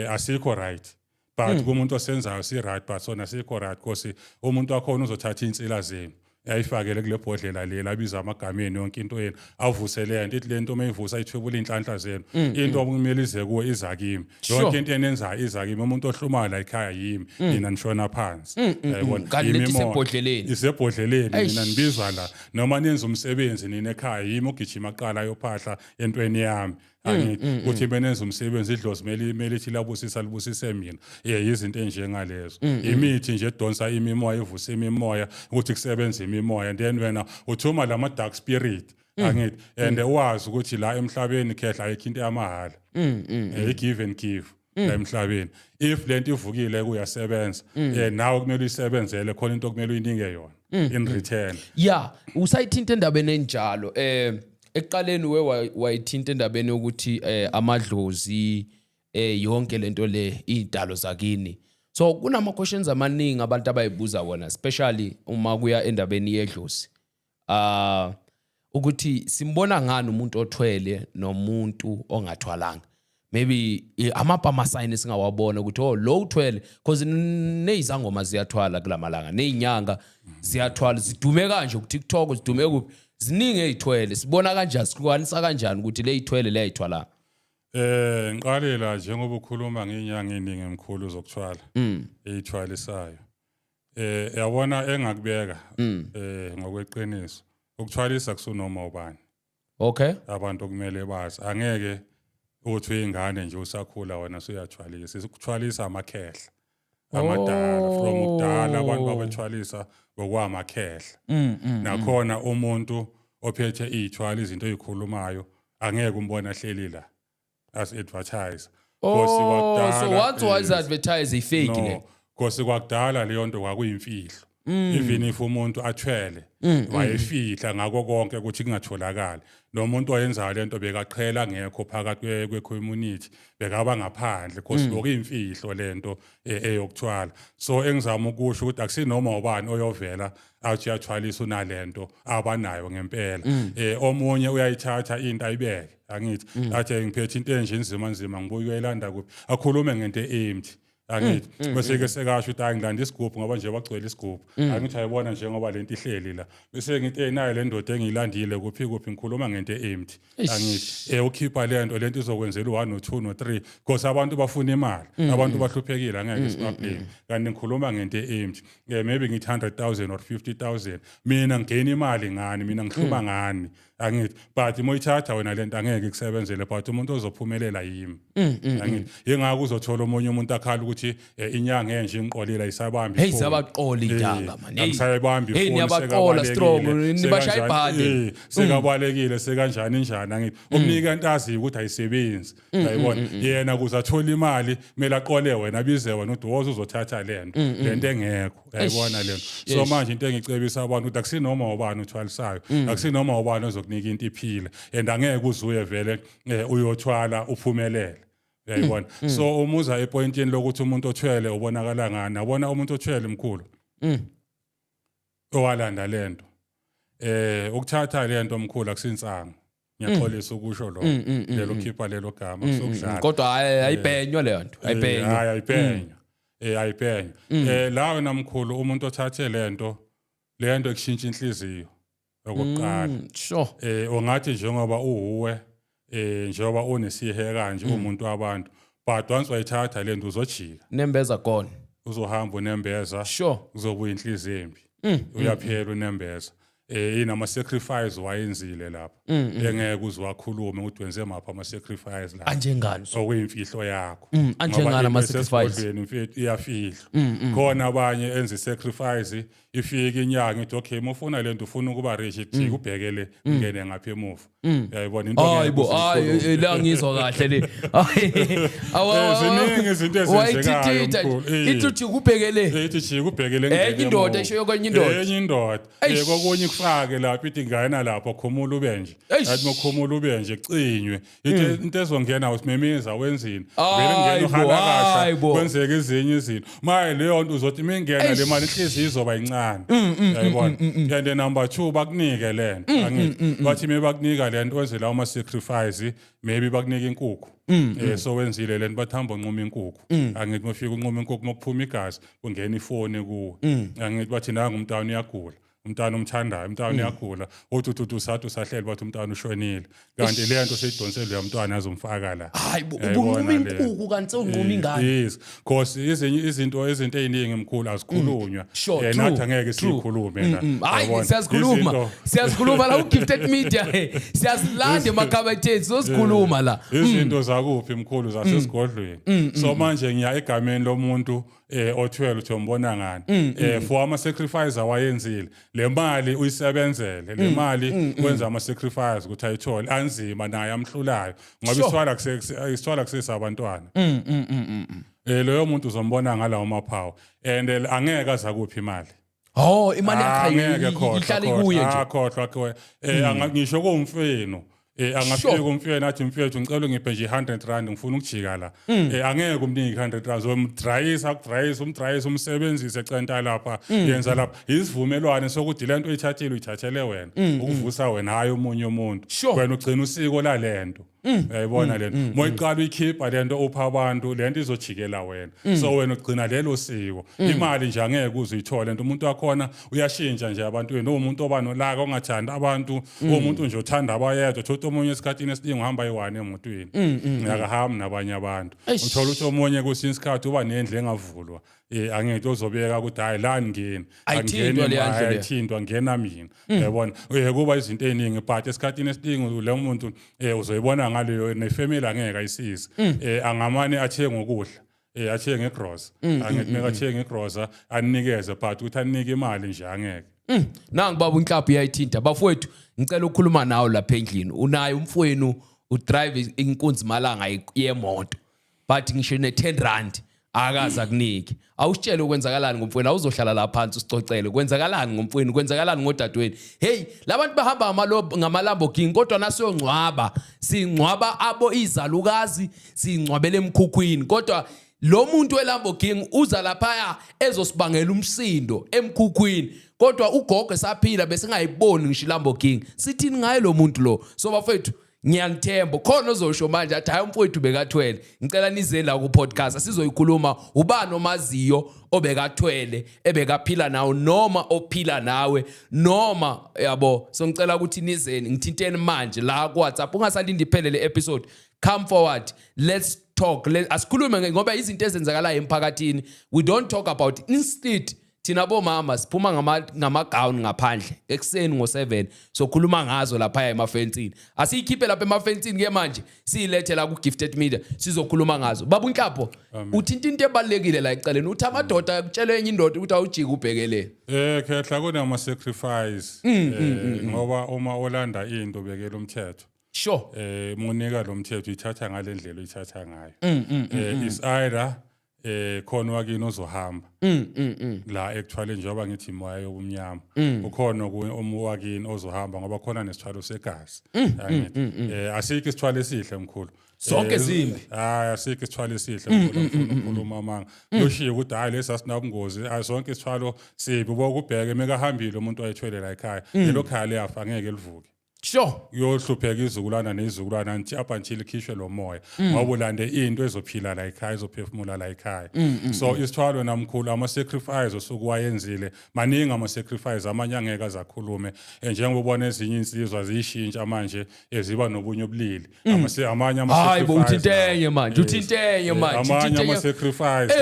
asikho right, but kumuntu osenzayo si right, but sona sikho right, because umuntu wakhona uzothatha insila zenu ayifakele kule bhodlela lela, abiza amagameni, yonke into yenu, avuse le nto. Ithi le nto uma ivusa ithwebula iy'nhlanhla zenu. Into okumele ize kuwe iza kimi. Yonke into enenzayo iza kimi. Umuntu ohlumayo la ekhaya yimi, nina nishona phansi, yayibona? Kanti lento Yimi isebhodleleni. Isebhodleleni. Eish. Nina nibizwa la noma nenza umsebenzi nina ekhaya, yimi ogijima kuqala ayophahla entweni yami, angithi? Kuthi benenza umsebenzi, idlozi mele ithi labusisa, libusise mina. Ye, izinto enjengalezo, imithi nje edonsa imimoya, ivusa imimoya ukuthi kusebenze imimoya, and then wena uthuma lama dark spirit, angithi? And wazi ukuthi la emhlabeni, khehla, ayikho into yamahhala. I-give and give la emhlabeni. If lento ivukile kuyasebenza, nawe kumele uyisebenzele, khona into okumele uyinike yona in return. Ya, usayithinta endabeni enjalo. Ekuqaleni we wayithinta endabeni yokuthi amadlozi, yonke lento le, idalo zakini. So kunama questions amaningi abantu abayibuza wona, especially uma kuya endabeni yedlozi, ukuthi simbona ngani umuntu othwele nomuntu ongathwalanga? Maybe amapha ama-sign esingawabona ukuthi, oh, lo uthwele, because neyizangoma ziyathwala kulamalanga, neyinyanga ziyathwala, zidume kanje ku-TikTok, zidume kuphi, ziningi ey'thwele. Sibona kanjani, sihlukanisa kanjani ukuthi le ithwele, le ayithwalanga? Ngiqale la, njengoba ukhuluma ngenyanga eningi emkhulu zokuthwala eyithwalisayo. Yabona, engakubeka ngokweqiniso, ukuthwalisa kusunoma ubani. Abantu okumele bazi, angeke uthi uyingane nje usakhula wena usuyathwalisa. Ukuthwalisa amakhehla amadala, from kudala abantu babethwalisa ngokwamakhehla. Nakhona umuntu ophethe iy'thwala, izinto ey'khulumayo angeke umbone ahleli la as advertise. Oh, so what was advertise i-fake le? No, because kwakudala leyo nto kwakuyimfihlo. Even if umuntu athwele, wayefihla ngako konke ukuthi kungatholakali. Nomuntu oyenzayo lento bekaqhela ngekho phakathi kwe-community, bekaba ngaphandle, because lokuyimfihlo lento eyokuthwala. So engizama ukusho ukuthi akusinoma ubani oyovela athi uyathwalisa unalento abanayo ngempela. Omunye uyayithatha into ayibeke, angithi? Athi ngiphethe into enje inzima nzima, ngibuye uyayilanda kuphi, akhulume ngento empty, angithi? Bese ke sekasho ukuthi, "Hayi, ngilanda isigubhu ngoba nje bagcwele isigubhu," angithi? Ayibona njengoba lento ihleli la, bese ngithi, "Hey, nayo le ndoda engiyilandile kuphi kuphi." Ngikhuluma ngento empty, angithi? Ukhipha lento, lento izokwenzela u1 no2 no3, because abantu bafuna imali, abantu bahluphekile, angeke sibablame, kanti ngikhuluma ngento empty. Maybe ngithi 100,000 or 50,000, mina ngigena imali ngani, mina ngihluma ngani, angithi? But uma uyithatha wena lento angeke ikusebenzele, but umuntu ozophumelela yimi, angithi? Yingakho uzothola omunye umuntu akhala ukuthi ukuthi inyanga enje ingiqolile, ayisabambi Hey, ifoni. ziyabaqola iy'nyanga, man. Hey. Angisayibambi Hey, ifoni, niyabaqola sekabalekile, strong, nibashaya ibhande. Sekabalekile, sekanjani njani, angithi umnika into aziyo ukuthi ayisebenzi, uyayibona. Yena kuze athole imali kumele aqole wena, abize wena ukuthi woza uzothatha lento, lento engekho, uyayibona lento. So manje into engicebisa abantu ukuthi akusinoma ubani uthwalisayo, akusinoma ubani ozokunika into iphile, and angeke uzuye vele uyothwala uphumelele, uyayibona. So umuza epointini lokuthi umuntu othwele ubonakala ngani? Abona umuntu othwele, mkhulu, owalanda lento, ukuthatha lento, mkhulu, akusinsango. Ngiyaxolisa ukusho lo lelo, khipha lelo gama, kusukudlala. Kodwa hayi, ayibhenywa leyo nto, ayibhenywa. Hayi, ayibhenywa, ayibhenywa. La wena mkhulu, umuntu othathe lento ekushintsha inhliziyo okokuqala. Ungathi njengoba uhuwe, njengoba unesihe kanje, umuntu wabantu, but once wayithatha lento uzojika. Nembeza gone. Uzohamba unembeza kuzobuya inhliziyo embi, uyaphela unembeza. Inama sacrifice wayenzile lapha engeke uze wakhulume ukuthi wenze mapha ama sacrifice la. Anjengani so? Okuyimfihlo yakho. Anjengani Ngoba ama into sacrifice? esesigodlweni, mfethu, iyafihlwa. Khona abanye enza i-sacrifice, ifike inyanga ithi, "Okay, uma ufuna lento, ufuna ukuba rich, jika ubhekele, ngene ngapha emuva," uyayibona into Hayi ngeke bo, uze hayi uyikhulume. la ngizwa kahle le. Hayi, Ziningi izinto ezenzekayo, wayithintitha nje. mkhulu. Ithi uthi kubhekele. Ithi jika ubhekele, Enye ngene indoda emuva. isho kwenye indoda. Enye indoda. Eish. Kokunye kufake lapho, ithi ngena lapho, khumula ube nje. Eish. Athi mokhumula ube nje, cinywe. Ithi into ezongena usimemeza wenzini, vele Hayi ngena bo, hayi uhalakasha, bo. kwenzeka ezinye izinto. Maye leyo nto uzothi mingena le mali, inhliziyo izoba incane, uyayibona. And then number 2, bakunike lento, angithi bathi me bakunika lento, wenze lawo ma sacrifice, maybe bakunika inkukhu, so wenzile lento, bathamba unquma inkukhu, angithi mafika unquma inkukhu, mokuphuma igazi kungena ifoni kuwe, angithi bathi nanga umntwana uyagula, umntwana umthandayo, umntwana uyagula, uthi uthi usathi usahleli, bathi umntwana ushonile, kanti le nto seyidonselwe yamntwana azomfaka la. Hayi bo, Uyayibona ubunquma le. inkukhu kanti sewunquma ingane. Yes, cause ezinye izinto eziningi, mkhulu, azikhulunywa. Nathi angeke siyikhulume la. Hayi, Uyabona? siyazikhuluma. Siyazikhuluma la ku-Gifted Media. Siyazilanda emakhabatheni, sizozikhuluma la. Izinto zakuphi, mkhulu? Zasesigodlweni. So manje ngiya egameni lomuntu othwele, uthi umbona ngani for ama sacrifice awayenzile. Le mali uyisebenzele, le mali wenza ama sacrifice ukuthi ayithole, anzima naye, amhlulayo, ngoba isithwala kusesabantwana. Loyo muntu uzombona ngalawo maphawu, and angeke aza kuphi imali. Oh, imali yakhe Angeke, khohlwa. ihlala Khohlwa. kuye nje. Ah, khohlwa khohlwa. Ngisho kuwumfenu, angafika umfenu athi, "Mfethu, ngicela ungiphe nje R100, ngifuna ukujika la." Angeke umnike R100, umdrayisa, akudrayisa, umdrayisa, umsebenzise, centa lapha, yenza lapha. Isivumelwano sokuthi lento oyithathile uyithathele wena, ukuvusa wena, hayi omunye umuntu. Wena ugcina usiko lalento, uyayibona lento. Moyiqala uyikhipha lento, upha abantu, lento izojikela wena. So wena ugcina lelo siko. Imali nje angeke uze uyithole lento. Umuntu wakhona uyashintsha nje abantwini, umuntu oba nolaka, ongathandi abantu, umuntu nje othanda abayedwa. Thola omunye esikhathini esiningi uhamba ayi-one emotweni, akahambi nabanye abantu. Uthola ukuthi omunye kwesinye isikhathi uba nendlu engavulwa, angithi ozobeka ukuthi hayi la ngeni. Ayithintwa leya ndlu leya. Ayithintwa, ngena mina, uyabona. Kuba izinto ey'ningi, but esikhathini esiningi lo muntu uzoyibona ngaleyo nefamily angeke ayisize. Angamane athenge ukudla, athenge igrosa, angithi meka athenge igrosa anikeze, but ukuthi anike imali nje angeke. Nangu baba uNhlapho uyayithinta. Bafowethu, ngicela ukukhuluma nawe lapha endlini. Unaye umfowenu udrive inkunzi malanga yemoto, but ngisho ne-10 rand akaze akunike. Awusitshele ukwenzakalani ngomfowenu, awuzohlala la phansi usicocele. Kwenzakalani ngomfowenu? Kwenzakalani ngodadewenu? Hey, labantu bahamba ngama-Lamborghini, kodwa nasiyongcwaba, singcwaba abo izalukazi, singcwabele emkhukhwini. Kodwa lo muntu weLamborghini uza laphaya ezosibangela umsindo emkhukhwini, kodwa ugogo esaphila besingayiboni ngisho iLamborghini. Sithini ngaye lo muntu lo? So bafethu, ngiyanithemba khona ozosho manje athi, "Hayi, umfowethu bekathwele." Ngicela nize la ku podcast, sizoyikhuluma. Ubani omaziyo obekathwele, ebekaphila nawe noma ophila nawe noma yabo? So ngicela ukuthi nizeni, ngithinteni manje la ku WhatsApp, ungasalindi iphele le episode. Come forward, let's talk. Asikhulume ngoba izinto ezenzakalayo emphakathini we don't talk about. Instead Thina bomama siphuma ngama-gown ngaphandle ekuseni ngo-7, sokhuluma ngazo laphaya emafensini. Asiyikhiphe lapha emafensini ke manje, siyilethe la ku-Gifted Media, sizokhuluma ngazo. Baba uNhlapho, uthinta into ebalulekile la ecaleni, uthi amadoda akutshele enye indoda ukuthi awujike ubhekele. Khehla, kunama sacrifice, ngoba uma olanda into bekela umthetho. Munika lo mthetho, ithatha ngalendlela uyithatha ngayo. Is either khona wakini ozohamba la ekuthwaleni, njengoba ngithi imoya yobumnyama, ukhona owakini ozohamba ngoba khona nesithwalo segazi. Angithi asikho isithwalo esihle, mkhulu. Zonke zimbi. Hayi, asikho isithwalo esihle, mkhulu, ngifuna ukukhuluma amanga. Kuyoshiya ukuthi hayi, lesi asinabungozi. Hayi, sonke isithwalo sibi. Ubokubheke mekahambile umuntu wayethwele la ekhaya, lelo khaya liyafa, angeke livuke. Kuyohlupheka izizukulwana nezizukulwana up until ikhishwe lo moya, ngoba ulande into ezophila la ekhaya, ezophefumula la ekhaya. So isithwalo namkhulu, ama-sacrifice osuke wayenzile maningi ama-sacrifice, amanye angeke azakhulume. Njengoba ubona ezinye insizwa ziyishintsha manje, eziba nobunye ubulili. Amanye Hayi bo, ama-sacrifice uthinta lawo. enye manje, uthinta enye manje, amanye uthinta enye. ama-sacrifice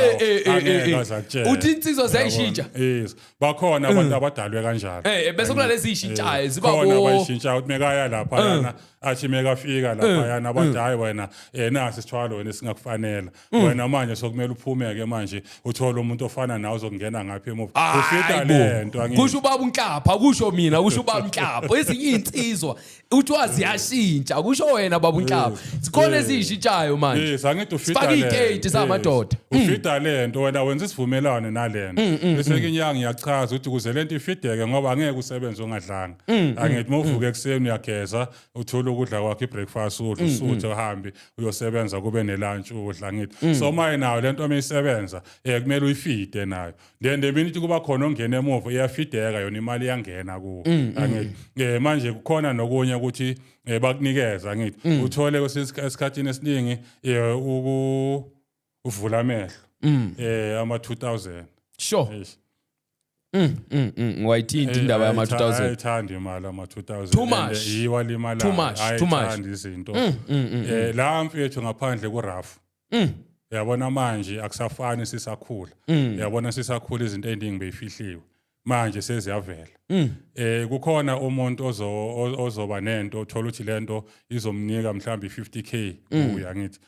lawo angeke azakutshela. Uthi insizwa ziyayishintsha? Yes, bakhona abantu abadalwe kanjalo. Bese kunalezi ey'shintshayo, ziba Khona abayishintshayo, ukuthi mekaya laphayana, athi mekafika laphayana bathi, hayi wena, nasi isithwalo wena esingakufanela wena, manje sokumele uphume-ke manje, uthole umuntu ofana nawe ozokungena ngapha emuva ufika. Hayi bo. Lento angithi. Kusho ubaba uNhlapha, kusho mina, kusho ubaba uNhlapho. Ezinye iy'nsizwa uthiwa ziyashintsha, kusho wena baba uNhlapho. Zikhona eziyishintshayo manje. Yes, angithi ufida Sifake le. iy'keti zamadoda. Ufida lento, wena wenza isivumelwano nalento. Bese ke inyanga iyachaza ukuthi ukuze lento ifideke, ngoba angeke usebenze ungadlanga. Angithi mawuvuka ekuseni uyageza, uthola ukudla kwakho, ibreakfast udla, usuthe, uhambe uyosebenza, kube nelunch udla, angithi. So maye nayo lento omeyisebenza, kumele uyifide nayo. Then the minute kuba khona ongena emuva, iyafideka yona, imali iyangena kuwo. Angithi manje kukhona nokunye ukuthi bakunikeza, angithi uthole kwesinye esikhathini esiningi uku uvula amehlo ama 2000. Eish. Wayithinta indaba yama 2000. Ayithanda imali ama 2000. Too much. Yiwa limala. Too much, too much. Ayithanda izinto la mfethu ngaphandle ku rough. Yabona manje akusafani sisakhula. Yabona sisakhula izinto eziningi beyifihliwe, manje seziyavela. Kukhona umuntu ozoba nento, uthola ukuthi lento izomnika mhlawumbe 50K kuya, ngithi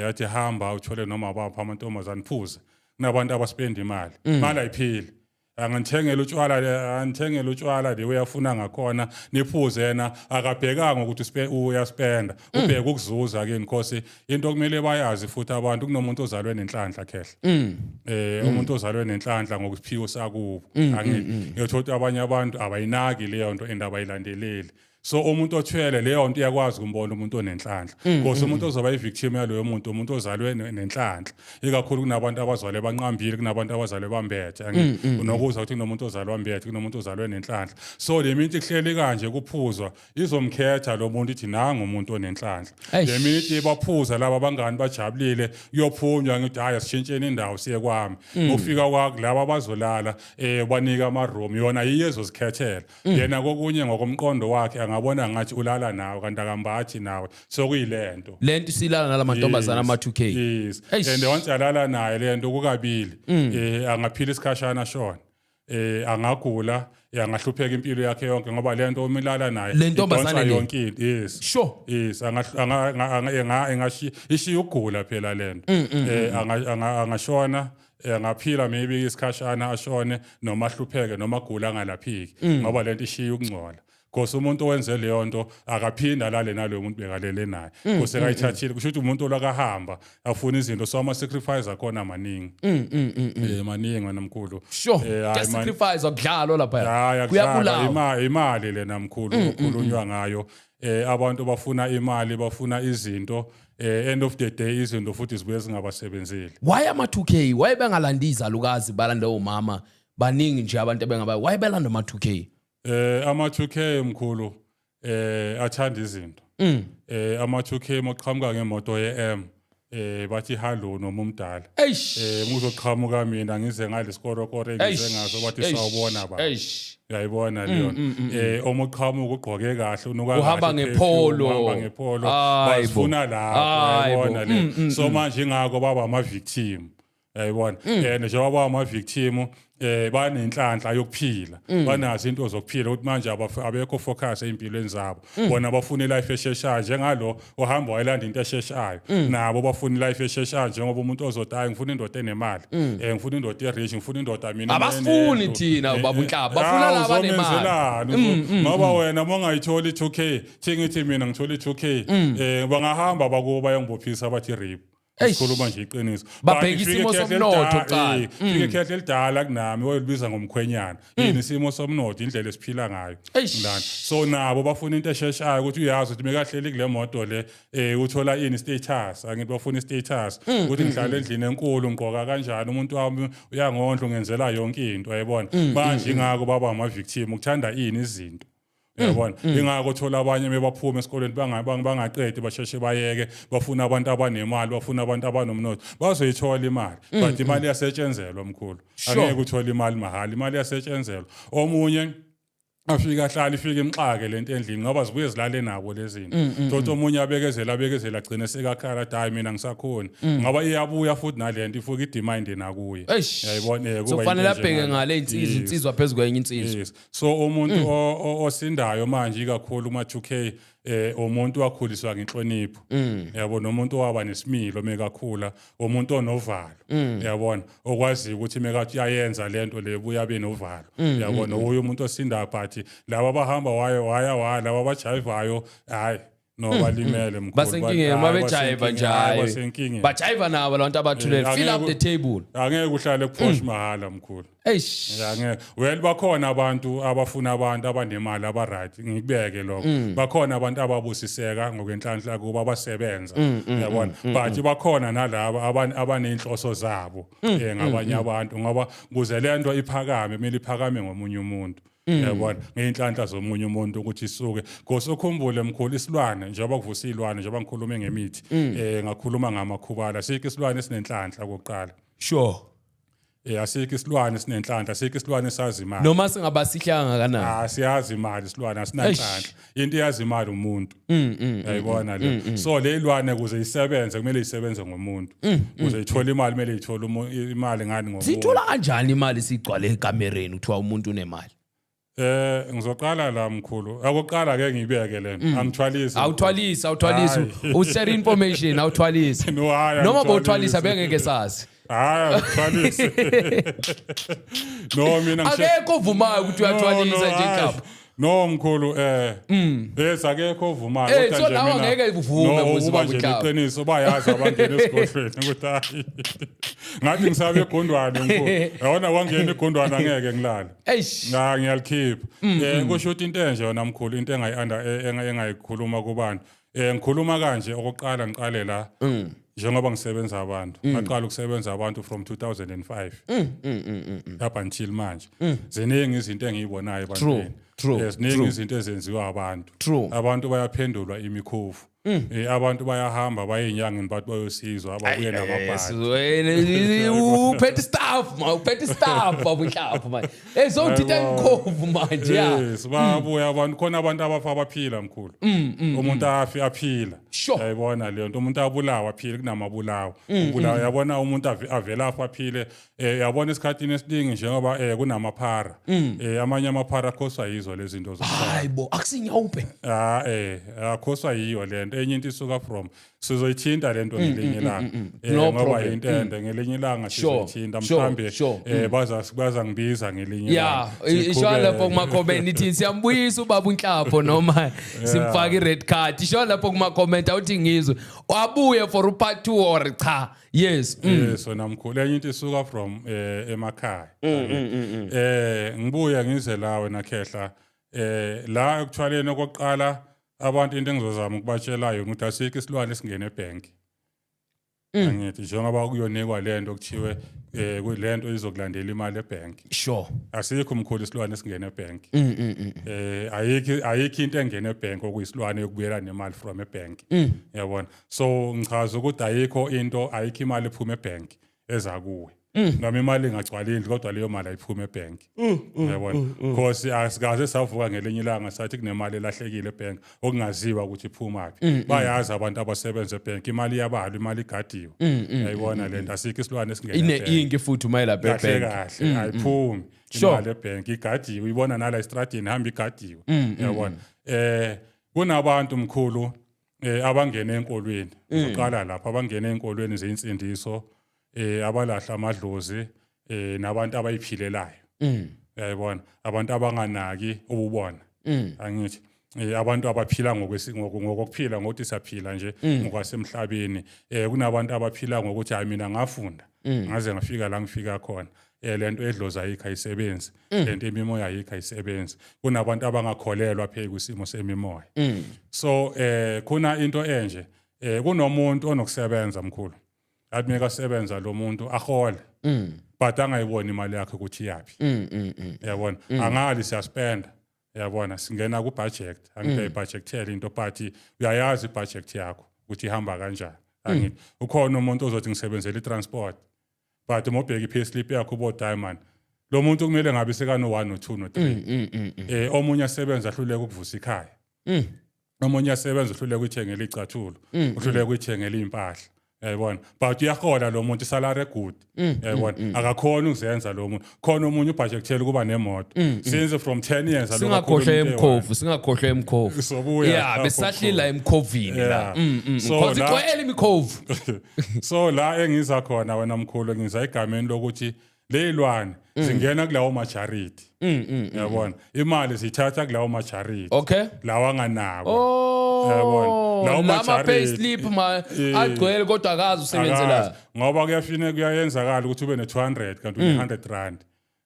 athi hamba uthole noma bapha amantombazane, phuze, kunabantu abaspenda imali, imali ayiphili, angithengela utshwala, angithengela utshwala le uyafuna ngakhona, niphuze. Yena akabhekanga ukuthi uyaspenda, ubheka ukuzuza ke. Inkosi, into okumele bayazi futhi abantu, kunomuntu ozalwe nenhlanhla, khehla. Umuntu ozalwe nenhlanhla ngokusiphiwo sakubo, angithi ngiyothola ukuthi abanye abantu abayinaki leyo nto and abayilandeleli. So umuntu othwele leyo nto iyakwazi ukumbona umuntu onenhlanhla, because umuntu ozoba i-victim yaloyo muntu, umuntu ozalwe nenhlanhla. Ikakhulu kunabantu abazalwe banqambile, kunabantu abazalwe bambethe, angithi unokuzwa ukuthi kunomuntu ozalwe ambethe, kunomuntu ozalwe nenhlanhla. So le minute kuhleli kanje kuphuzwa, izomkhetha lo muntu, ithi nangu umuntu onenhlanhla. Eish. Le minute baphuza laba abangani bajabulile, kuyophunywa, ngithi hayi, asishintsheni indawo siye kwami. Ufika kwakho, laba abazolala banika ama room, yona yiyo ezozikhethela. Yena kokunye ngokomqondo wakhe angabona ngathi ulala nawe, kanti akambathi nawe, sokuyilento. Lento isilala nalamantombazana ama 2K. Yes. Eish. And once alala naye lento kukabili, angaphila isikhashana shona, angagula, angahlupheka impilo yakhe yonke, ngoba lento uma ilala naye Le ntombazane idonsa le? yonke into. Yes. Yes, anga ishiya ukugula phela lento. Angashona, angaphila maybe isikhashana ashone, noma ahlupheke, noma agula angalaphiki, ngoba lento ishiya ukungcola. Because umuntu owenze leyo nto akaphinda alale naloyo muntu bekalele naye. Because ekayithathile, kusho ukuthi umuntu olakahamba afuna izinto, so ama sacrifice akhona maningi. Maningi wena mkhulu. Ke Hayi, man. sacrifice akudlalwa lapha. Hayi, akudlalwa. Kuyabulawa. Imali lena mkhulu okhulunywa ngayo. Abantu bafuna imali, bafuna izinto, end of the day izinto futhi zibuye zingabasebenzeli. Why ama 2K? Why bengalandi izalukazi, balande omama? Baningi nje abantu ebengaba, why belanda ama 2K? Ama 2K mkhulu, athanda izinto. Ama 2K moqhamuka ngemoto ye-M, bathi hello noma umdala. Eish. Muzoqhamuka mina ngize ngale sikorokoro engize Eish. ngaso, bathi Eish. sawubona ba. Eish. Uyayibona leyo. Uma uqhamuka ugqoke kahle, unuka Uhamba kahle, ngePolo. perfume, uhamba ngePolo. Hayi bo. Basifuna lapho, Hayi bo. uyayibona le. So manje ingakho baba ama victim. Uyayibona. Njengoba baba ama victim, Banenhlanhla yokuphila, banazo into zokuphila, ukuthi manje abekho focus empilweni zabo. Bona bafuna ilife esheshayo, njengalo ohamba wayelanda into esheshayo. Nabo bafuna ilife esheshayo, njengoba umuntu ozothi, "Hayi, ngifuna indoda enemali, ngifuna indoda erich, ngifuna indoda mina." Abasifuni thina, baba uNhlaba. Bafuna laba abanemali. Uzomenzelani? Ngoba wena uma ungayitholi i-2K, thi ngithi mina ngithola i-2K, bangahamba bakubo bayongibophisa, bathi rape. Eish. Sikhuluma nje iqiniso. Babheka But ifike isimo ikhehla somnotho kuqala. Ifike ikhehla elidala kunami, oyolibiza ngomkhwenyana. Yini isimo somnotho, indlela esiphila ngayo Eish. lana. So nabo bafuna into esheshayo, ukuthi uyazi ukuthi mekahleli kule moto le, uthola ini, status. Angithi bafuna status, ukuthi ngihlala endlini enkulu, ngigqoka kanjani, umuntu wami uyangondla, ungenzela yonke into, uyayibona. Manje ingakho baba ama victim, ukuthanda ini, izinto, uyabona. Ingakho uthola abanye bebaphuma esikoleni bangaqedi, basheshe bayeke, bafuna abantu abanemali, bafuna abantu abanomnotho. Bazoyithola imali, but imali iyasetshenzelwa, mkhulu. Angeke uthole imali mahhala, imali iyasetshenzelwa. Omunye afike ahlala, ifike imxake lento endlini, ngoba zibuye zilale nabo lezi zinto. Thothi omunye abekezela, abekezela, agcine sekakhala, athi, "Hayi, mina ngisakhona," ngoba iyabuya futhi nalento, ifuke idemand nakuye. Eish. Uyayibona, So kuba kufanele into abheke enjengale. ngale insizwa, insizwa phezu kwenye insizwa. Yes. So umuntu osindayo manje ikakhulu kuma 2K, umuntu wakhuliswa ngenhlonipho. Yabo, nomuntu owaba nesimilo mekakhula, umuntu onovalo. Yabona, okwazi ukuthi mekathi uyayenza lento le, buya abe novalo. Yabona, uyo umuntu osindayo, but laba abahamba waya waya waya, laba abajivayo, hayi no, balimele, mkhulu. Basenkingeni. Hayi, Mabejiva nje, hayi, hayi. basenkingeni. Bajiva nabo labantu abathulele. Fill up the table. Angeke uhlale kuPorsche mahala, mkhulu. Eish. Ya, ngeke. Well, bakhona abantu abafuna abantu abanemali aba-right, ngikubeke lokho. Bakhona abantu ababusiseka ngokwenhlanhla kuba abasebenza, yabona, but bakhona nalaba abaney'nhloso zabo ngabanye abantu, ngoba kuze le nto iphakame, kumele iphakame ngomunye umuntu, yabona, ngey'nhlanhla zomunye umuntu ukuthi isuke. Gose ukhumbule, mkhulu, isilwane, njengoba kuvusa iy'lwane, njengoba ngikhulume ngemithi, ngakhuluma ngamakhubala, sikho isilwane esinenhlanhla kokuqala. Asikho isilwane esinenhlanhla, asikho isilwane esazi imali. Noma singaba sihle kangakanani. Ah, siyazi imali isilwane, asinanhlanhla. Into eyazi imali umuntu. Uyayibona le. So le ilwane ukuze isebenze kumele isebenze ngomuntu. Ukuze ithole imali kumele ithole imali ngani, ngomuntu. Sithola kanjani imali sigcwale ekamereni, kuthiwa umuntu unemali? Ngizoqala la, mkhulu. Akuqala ke ngibeke lento. Angithwalisi. Awuthwalisi, awuthwalisi. Hayi. Ushare information, awuthwalisi. No, hayi, Noma angithwalisi. bowuthwalisa bengeke sazi. Hayi, angithwalisi. No, mina Akekho ovumayo ukuthi uyathwalisa No, nje hayi. inhlaba. No, mkhulu, yes, akekho ovumayo. Eh, Kodwa so nje nawe angeke uvume, No, Muzi ukuba baba nje uNhlaba. liqiniso, bayazi abangena esigodlweni ukuthi hayi. Ngathi ngisabe egondwane, mkhulu. Yabona, wangena igondwane, angeke ngilale. Eish. Nga ngiyalikhipha. Kusho ukuthi into enje yona, mkhulu, into engayikhuluma kubantu. Ngikhuluma kanje okokuqala, ngiqale la. Njengoba ngisebenza abantu, ngaqala ukusebenza abantu from 2005 up until manje. Ziningi izinto engiyibonayo ebantwini. Ziningi izinto ezenziwa abantu. Abantu bayaphendulwa imikhovu. Abantu bayahamba baye enyangeni, bathi bayosizwa, babuye namabhadi. Uphethe staff ma, uphethe staff, baba uNhlapho manje. Eh, so uthita imkhovu manje, ya. Yes, bayabuya abantu, khona abantu abafa abaphila, mkhulu. Umuntu afi aphila. Yayibona leyo nto, umuntu abulawa aphile, kunamabulawa. Ubulawa, yabona, umuntu avela afa aphile. Yabona, esikhathini esiningi njengoba kunamaphara. Amanye amaphara akhoswa yizo lezi zinto zokuthwala. Hayi bo, akusinyawupe. Ah, akhoswa yiyo lento. Enye into isuka from, sizoyithinta lento ngelinye ilanga. No Ngoba problem. into ende, ngelinye ilanga sizoyithinta, mhlambe baza ngibiza ngelinye Ya, ilanga. isho lapho Siqhubeke. kuma-comment ithi siyambuyisa ubaba uNhlapho noma simfaka i-red card. Isho lapho kuma-comment, awuthi ngizwe. Wabuye for u-part 2 or cha? Yes. Yes, wena mkhulu, enye into isuka from emakhaya. Ngibuya ngize la, wena khehla, la ekuthwaleni okokuqala, abantu into engizozama ukubatshela yona ukuthi asikho isilwane esingena ebhenki. Angithi njengoba kuyonikwa lento kuthiwe kulento izokulandela imali ebhenki. Asikho, mkhulu, isilwane esingena ebhenki. Ayikho into engena ebhenki okuyisilwane yokubuyela nemali from ebhenki. Yabona. So ngichaza ukuthi ayikho into, ayikho imali ephuma ebhenki eza kuwe. Noma imali ingagcwala indlu, kodwa leyo mali ayiphumi ebhenki, uyabona, because asikaze savuka ngelinye ilanga sathi kunemali elahlekile ebhenki okungaziwa ukuthi iphumaphi. Bayazi abantu abasebenza ebhenki, imali iyabalwa, imali igadiwe, uyayibona lento. Asikho isilwane esingena ine ebhenki. Inki futhi uma ilapha Kahle ebhenki. kahle, ayiphumi imali ebhenki, igadiwe, uyibona nala estradini hamba igadiwe, uyabona. Kunabantu, mkhulu, abangena enkolweni. Uqala lapha, abangena enkolweni zeinsindiso, abalahla amadlozi, nabantu abayiphilelayo, uyayibona, abantu abanganaki ububona, angithi abantu abaphila ngokuphila, ngokuthi siyaphila nje ngokwasemhlabeni. Kunabantu abaphila ngokuthi, hayi, mina ngafunda ngaze ngafika la ngifika khona, lento edlozi ayikho, ayisebenzi lento, imimoya ayikho, ayisebenzi. Kunabantu abangakholelwa phe kwisimo semimoya. So khona into enje, kunomuntu onokusebenza, mkhulu, athi mekasebenza lo muntu ahole, but angayiboni imali yakhe ukuthi iyaphi, yabona. Angali siyaspenda, yabona, singena ku-budget, angithi ayibudgethele into, but uyayazi i-budget yakho ukuthi ihamba kanjani, angithi. Ukhona umuntu ozothi ngisebenzela i-transport, but uma ubheka i-payslip yakho ubo diamond, lo muntu kumele ngabe sekano 1 no 2 no 3. Omunye asebenza ahluleka ukuvusa ikhaya, omunye asebenza uhluleka ukuyithengela icathulo, uhluleka ukuyithengela impahla, uyayibona, but uyahola lo muntu isalary good, uyayibona, akakhona ukuzenza lo muntu. Khona omunye ubudgethela ukuba nemoto since from 10 years aloku Singakhohlwa akhuluma into emkhovu, singakhohlwa emkhovu. Sobuya Ya, lapho, besahlila mkhulu. emkhovini la. So Cause igcwele imikhovu. So la engiza khona wena, mkhulu, ngiza egameni lokuthi leyilwane zingena kulawo majaridi, uyabona, imali zithatha kulawo majaridi lawa anganakwa. Oh. Yabona. Lawo Lama majaridi. pay slip ma agcwele kodwa akazi usebenzela. Akazi. Ngoba kuyafine kuyayenzakala ukuthi ube ne-200 kanti une-100 rand,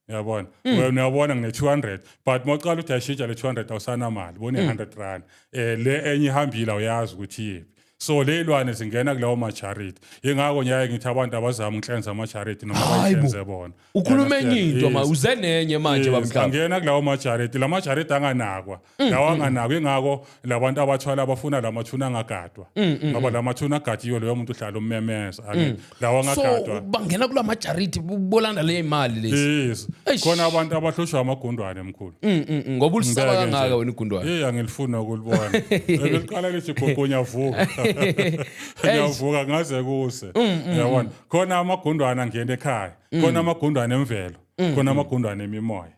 uyabona. Wena uyabona ngine-200, but uma uqala uthi ayishintsha le 200, awusanamali, bone-100 rand, le enye ihambile, awuyazi ukuthi iyephi. So le ilwane zingena kulawo majaridi, ingakho ngiyaye ngithi abantu abazama ukuhlenza amajaridi noma Hayi bo. bayihlenze bona. Ukhuluma enye into ma Yes. uze nenye manje, Yes, babamhlaba. angena kulawo majaridi, la majaridi anganakwa, lawa anganakwa. Ingakho labantu abathwala abafuna la mathuna angagadwa, ngoba la mathuna agadiwe, loyo muntu uhlala ummemeza. Ake lawa So angagadwa. bangena kula majaridi bolanda le imali lezi. Yes. Eish. Khona abantu abahlushwa amagundwane, mkhulu. Ngoba ulisaba Ngeke nje. kangaka wena igundwane. Hey, angilifuni ukulibona. Beliqala lithi gogo, ngiyavuka, ngiyavuka ngaze kuse, uyabona. Khona amagundwane angena ekhaya, khona amagundwane emvelo, khona amagundwane emimoya.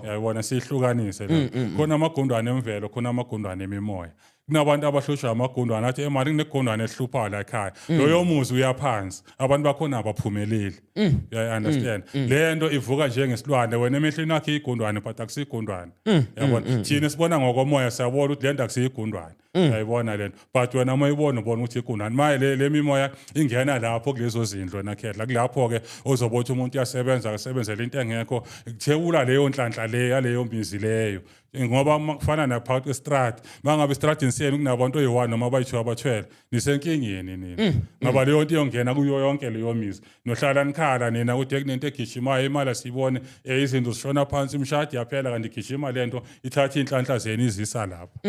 Uyabona, sihlukanise la. Khona amagundwane emvelo, khona amagundwane emimoya. Kunabantu abahlushwa amagundwane, athi emali kunegundwane elihluphayo la ekhaya, loyo muzi uyaphansi, abantu bakhona abaphumeleli, uyayi understand le nto. Ivuka njengesilwane, wena emehlweni akho igundwane, but akusiyigundwane, yabona. Thina sibona ngokomoya, siyabona ukuthi le nto akusiyigundwane, uyayibona le nto, but wena uma uyibona ubona ukuthi igundwane. Maye le mimoya ingena lapho kulezo zindlu nakhehla, kulapho-ke ozobe uthi umuntu uyasebenza, akasebenzela into engekho, kuthewula leyo nhlanhla leyo yaleyo mizi leyo, ngoba uma kufana naphakathi kwestradi, uma ngabe estradini senu kunabantu oyi-one noma abayi-two abathwele, nisenkingeni nina, ngoba leyo nto iyongena kuyo yonke leyo mizi, nohlala nikhala nina ukuthi kunento egijimayo, imali asiyibone, izinto zishona phansi, imishado iyaphela, kanti igijima le nto ithatha iy'nhlanhla zenu izisa lapho.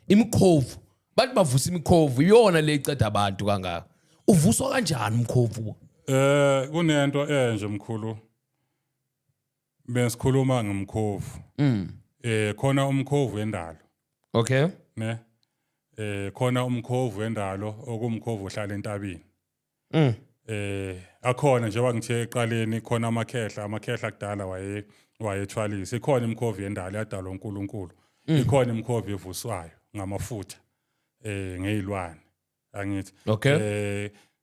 Imikhovu. Bathi bavusa imikhovu, iyona le iceda abantu kangaka. Uvuswa kanjani umkhovu? Kunento enje, mkhulu, besikhuluma ngomkhovu. Khona umkhovu wendalo. Ne? Khona umkhovu wendalo, okumkhovu ohlala entabeni. Akhona, njengoba ngithe eqaleni, khona amakhehla, amakhehla kudala wayethwalisa. Ikhona imkhovu yendalo yadalwa uNkulunkulu. Ikhona imkhovu evuswayo ngamafutha ngezilwane. Angithi.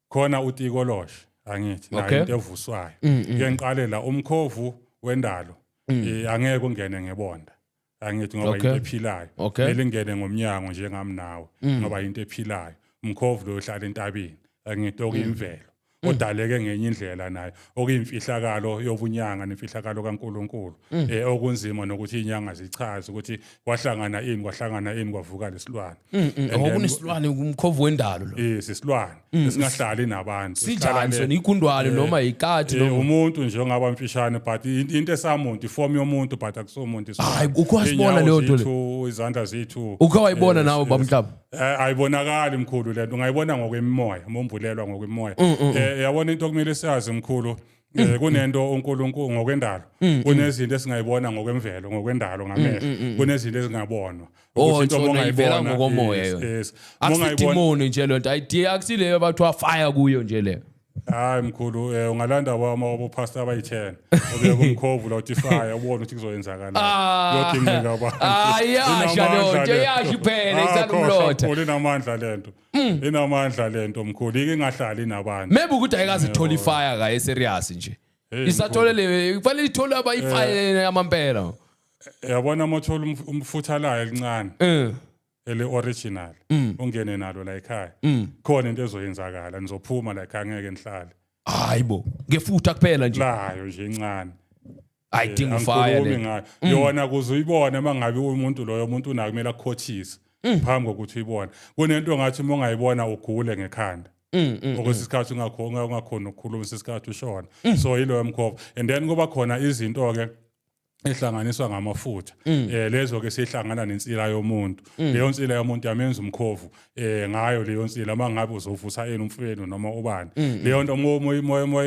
Khona utikoloshe, angithi, nayo into evuswayo. Ke ngiqale la, umkhovu wendalo angeke ungene ngebonda, angithi, ngoba into ephilayo. Elingene ngomnyango njengami nawe, ngoba into ephilayo. Umkhovu lo ohlala entabeni, angithi, okuyimvelo, odaleke ngenye indlela nayo, okuyimfihlakalo yobunyanga nemfihlakalo kaNkuluNkulu, okunzima nokuthi inyanga zichaze ukuthi kwahlangana ini, kwahlangana ini, kwavuka lesilwane. And Ngoba kunesilwane, umkhovu wendalo lo. Yes, isilwane esingahlali nabantu. Sinjani Sihlala sona, igundwane noma ikati noma? Umuntu nje ongaba mfishane, but into esamuntu, iform yomuntu, but akusomuntu. Hayi, uke wasibona leyo nto le? le? Izandla zethu. Uke wayibona nawe, babamhlaba? Ayibonakali, mkhulu, lento ungayibona ngokwemimoya, umbulelwa ngokwemimoya. Yabona into okumele siyazi mkhulu, kunento uNkulunkulu ngokwendalo, kunezinto esingayibona ngokwemvelo, ngokwendalo ngamehlo, kunezinto ezingabonwa. Oh, Ukuthi into so uma ivela ungayibona, ngokomoya yes, yona. yes. Uma ungayibona Akusidimoni nje lento, ayidiye, akusileyo bathiwa fire kuyo nje leyo. Hayi mkhulu, ungalanda abopastor abayi-10, ubeke umkhovu la, uthi fire, ubone ukuthi kuzoyenzakala. Ah. Kuyodingeka abantu. Ah, iyasha leyo Inamandla nto, le iyasha nto. iphele, Ah, isala khohlwa, umlotha. mkhulu, inamandla lento, inamandla lento mkhulu, ike ingahlali nabantu. Maybe ukuthi ayikaze ithole ifire kaye serious nje. Hey, Isathole le, kufanele ithole aba ifire yamampela. Yabona uma uthola umfutha layo elincane, ele original, ungene nalo la ekhaya, khona into ezoyenzakala, nizophuma la ekhaya, ngeke nihlale. Hayibo, ngefutha kuphela nje? Layo nje incane. Ayidinga ufire Angikhulumi le. ngayo yona, kuze uyibone uma ngabe umuntu loyo umuntu unako, kumele akukhothise phambi kokuthi uyibone. Kunento ongathi uma ungayibona ugule ngekhanda okwesikhathi, ungakhoni ukukhuluma isikhathi ushona. So yiloyo mkhovu. And then kuba khona izinto-ke ehlanganiswa ngamafutha, lezo ke sihlangana nensila yomuntu. Leyo nsila yomuntu yamenza umkhovu ngayo leyo nsila. Mangabe uzovusa yena umfenu noma ubani, leyo nto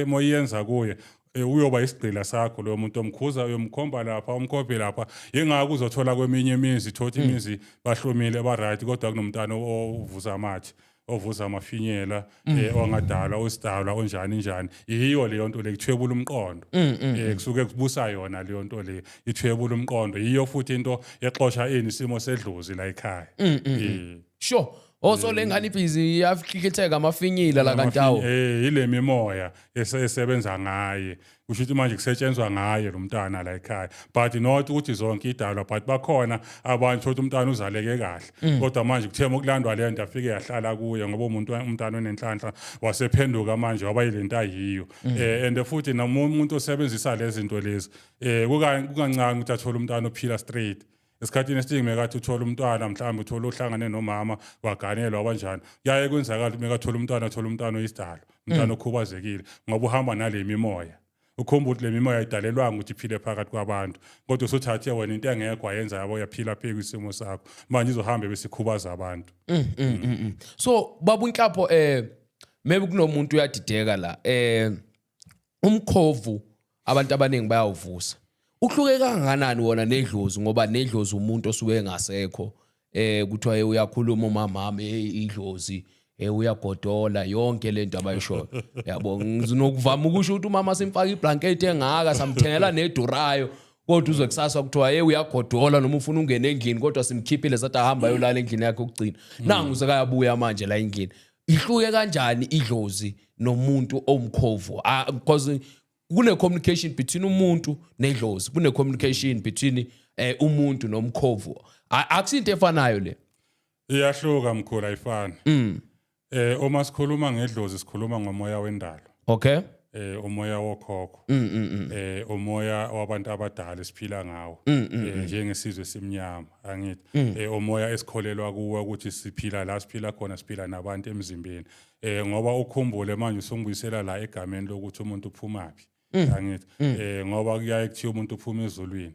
moyenza kuye, uyoba isigqila sakho loyo muntu. Omkhuza uyomkhomba lapha, umkhophe lapha. Ingakho uzothola kweminye imizi, thothi imizi bahlomile, ba right, kodwa kunomntana ovuza amathe, ovuza amafinyela, ongadalwa, osidalwa onjani njani. Yiyo leyo nto le, kuthwebula umqondo. Kusuke kubusa yona leyo nto le, ithwebula umqondo. Yiyo futhi into exosha ini isimo sedlozi la ekhaya. Sure. Oh, so le ngane ibhizi iyafihlitheka amafinyila la kantawo. Ile mimoya esebenza ngaye, kusho ukuthi manje kusetshenzwa ngaye lo mntana la ekhaya, but not ukuthi zonke idalwa, but bakhona abantu ukuthi umntana uzaleke kahle, kodwa manje kuthe ukulandwa le nto, afike yahlala kuye, ngoba umuntu, umntana onenhlanhla, wasephenduka manje waba yilento ayiyo. And futhi noma umuntu osebenzisa lezi zinto lezi, kukancane ukuthi athole umntana ophila straight. Esikhathini esiningi mekathi uthola umntwana, mhlawumbe uthola uhlangane nomama, waganelwa, abanjani, kuyaye kwenzakala ukuthi mekathola umntwana, athola umntwana oyisidalwa, umntwana okhubazekile, ngoba uhamba nale mimoya. Ukhumbule ukuthi le mimoya ayidalelwanga ukuthi iphile phakathi kwabantu, kodwa usuthathe wena into engekho wayenza yabo, uyaphila phezu kwisimo sakho, manje izohambe bese ikhubaza abantu. So baba uNhlapho, maybe kunomuntu uyadideka la. Umkhovu abantu abaningi bayawuvusa. Uhluke kangakanani wona nedlozi? Ngoba nedlozi umuntu osuke engasekho, kuthiwa, "Hey, uyakhuluma umamami, hey, idlozi, uyagodola," yonke lento abayishoyo, yabo. Nginokuvama ukusho ukuthi umama simfaka iblanket engaka, samthengela nedurayo, kodwa uzwe kusasa kuthiwa, "Hey, uyagodola," noma ufuna ungena endlini, kodwa simkhiphile, sathi ahamba ayolala endlini yakhe yokugcina. Nangu sekayabuya manje la endlini. Ihluke kanjani idlozi nomuntu omkhovu? Ah, because kune communication between umuntu nedlozi, kune communication between umuntu nomkhovu. Akusinto efanayo le. Iyahluka mkhulu, ayifani. Uma sikhuluma ngedlozi, sikhuluma ngomoya wendalo, umoya wokhokho, umoya wabantu abadala esiphila ngawo njengesizwe simnyama, angithi? Umoya esikholelwa kuwo ukuthi siphila la siphila khona, siphila nabantu emzimbeni. Ngoba ukhumbule manje usungibuyisela la egameni lokuthi umuntu uphumaphi, angithi? Ngoba kuyaye kuthiwa umuntu uphuma ezulwini.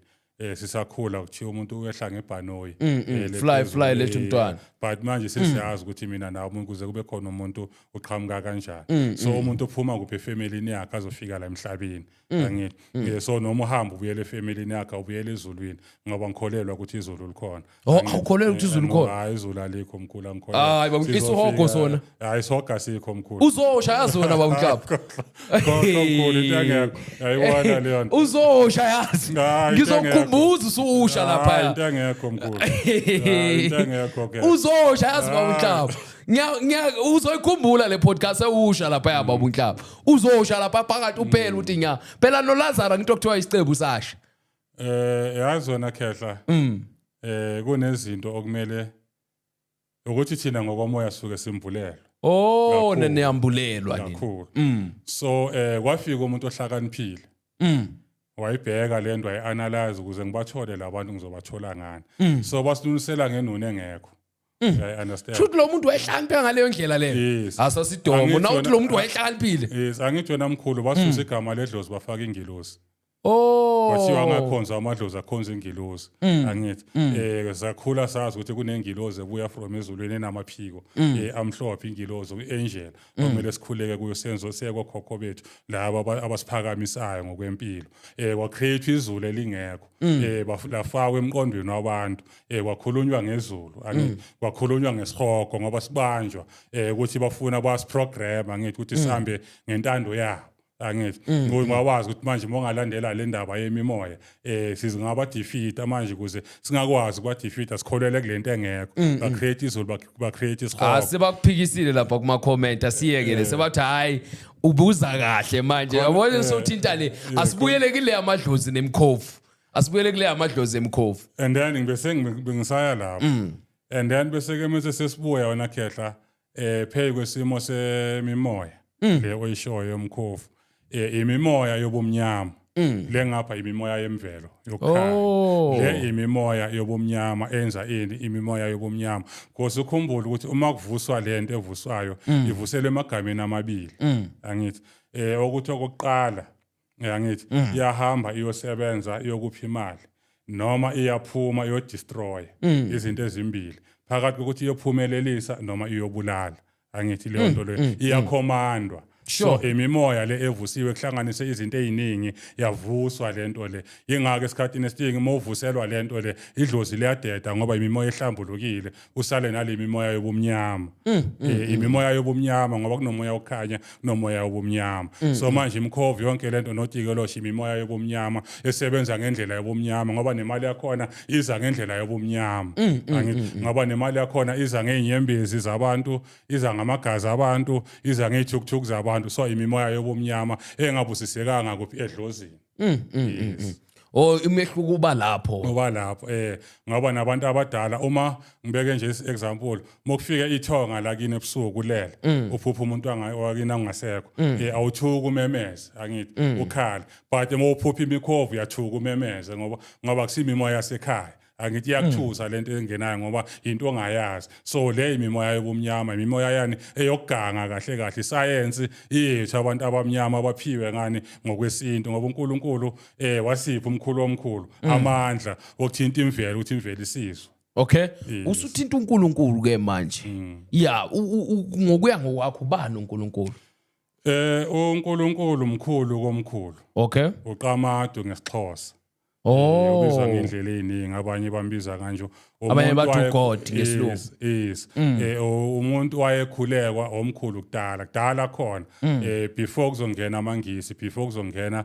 Sisakhula kuthiwa umuntu uyehla ngebhanoyi, le Fly, phezulu, fly, letha umntwana. But manje sesiyazi ukuthi mina nawe umuntu, kuze kube khona umuntu uqhamuka kanjani. So umuntu uphuma kuphi efamilini yakhe azofika la emhlabeni, angithi? So noma uhamba ubuyele efamilini yakhe, ubuyele ezulwini, ngoba ngikholelwa ukuthi izulu likhona. Oh, Angithi? awukholelwa ukuthi izulu likhona? Hayi, izulu alikho mkhulu, angikholelwa. Hayi, baba, isihogo sona? Hayi, isihogo asikho mkhulu. Uzosha yazi wena, baba uNhlapho. Khokho mkhulu, into engekho, yayibona leyo nto. Uzosha yazi. Hayi, into engekho. Ngizokukhumbuza ususha Hayi, lapha. into engekho mkhulu. Hayi, into engekho ke. Uzosha yazi, baba uNhlapho. Ngiya ngiya uzoyikhumbula le podcast ewusha lapha ya baba uNhlapho. Uzosha lapha phakathi uphela uthi nya. Phela noLazaro ngito kuthiwa isicebu sasha. Yazi wena khehla, kunezinto okumele ukuthi thina ngokomoya suke simbulelwe. Oh, Kakhulu. Neniyambulelwa nini. Kakhulu. So kwafika umuntu ohlakaniphile. Wayibheka le nto, wayi-analyze ukuze ngibathole labantu ngizobathola ngani. So basinunisela ngenuni engekho. I understand. Shuthi lo muntu wayehlakaniphile ngaleyo ndlela leyo. Yes. Asasidomo. Angithi Nawuthi wena- lo muntu wayehlakaniphile. Yes, angithi wena mkhulu, basusa igama ledlozi bafaka ingilosi. Oh, Kwathiwa angakhonza amadlozi, akhonza ingilozi, angithi? Sakhula sazi ukuthi kunengilozi ebuya from ezulwini enamaphiko amhlophe, ingilozi, angel, okumele sikhuleke kuyo, senzo sekokhokho bethu laba abasiphakamisayo ngokwempilo. Kwa-create izulu elingekho, lafakwa emqondweni wabantu, kwakhulunywa ngezulu, angithi? Kwakhulunywa ngesihogo ngoba sibanjwa ukuthi bafuna basi-program, angithi, ukuthi sihambe ngentando yabo, angithi? Ngoba wazi ukuthi manje uma ungalandela le ndaba yemimoya, sizingaba defeat manje. Ukuze singakwazi ukuba defeat, sikholele kulento engekho, ba create izulu, ba create isihogo. Ah, sebakuphikisile lapha kuma comment. Asiyekele, sebathi hayi, ubuza kahle manje, yabona, sothinta le. Asibuyele kule amadlozi nemkhovu, asibuyele kule amadlozi emkhovu. And then ngibese ngisaya lapho, and then bese ke mase sesibuya wena khehla, phezu kwesimo semimoya le oyishoyo yomkhovu, imimoya yobumnyama le. Ngapha imimoya yemvelo yokukhanya. Le imimoya yobumnyama enza ini? Imimoya yobumnyama, because ukhumbule ukuthi uma kuvuswa lento evuswayo, ivuselwe emagameni amabili, angithi? Ukuthi okokuqala, angithi, iyahamba iyosebenza, iyokupha imali, noma iyaphuma iyodestroy izinto ezimbili phakathi kokuthi iyophumelelisa noma iyobulala, angithi? Leyo nto leyo iyakhomandwa. So imimoya le evusiwe kuhlanganise izinto eziningi, yavuswa lento le. Ingakho esikhathini esiningi uma uvuselwa lento le, idlozi liyadeda, ngoba imimoya ehlambulukile, usale nale mimoya yobumnyama. Imimoya yobumnyama, ngoba kunomoya wokukhanya, kunomoya wobumnyama. So manje imkhovu yonke lento notikoloshe, imimoya yobumnyama esebenza ngendlela yobumnyama, ngoba nemali yakhona iza ngendlela yobumnyama, angithi? Ngoba nemali yakhona iza ngey'nyembezi zabantu, iza ngamagazi abantu, iza ngey'thukuthuku zabantu. So imimoya yobumnyama engabusisekanga kuphi? Edlozini. Yes. Oh, imehluko uba lapho. Ngoba lapho ngoba nabantu abadala, uma ngibeke nje example, mokufika ithonga la kini ebusuku kulele, uphupha umuntu wakini angasekho, awuthuka umemeze, angithi, ukhala. But uma uphupha imikhovu, uyathuka umemeze, ngoba kusimimoya yasekhaya, angithi? Iyakuthusa lento engenayo ngoba into ongayazi. So le imimoya yobumnyama, imimoya yani eyokuganga kahle kahle. Isayensi iyethu abantu abamnyama abaphiwe ngani ngokwesintu, ngoba uNkulunkulu wasipha umkhulu omkhulu amandla okuthinta imvelo, ukuthi imvelo isizwe. Okay. Usuthinta uNkulunkulu ke manje. Ya, ngokuya ngokwakho, ubani uNkulunkulu? uNkulunkulu mkhulu komkhulu. Uqamadu ngesiXhosa. Ubizwa ngendlela eziningi, abanye bambiza kanje. Abanye bathi uGod ngesilungu. Yes. Umuntu wayekhulekwa omkhulu kudala kudala khona, before kuzongena amaNgisi, before kuzongena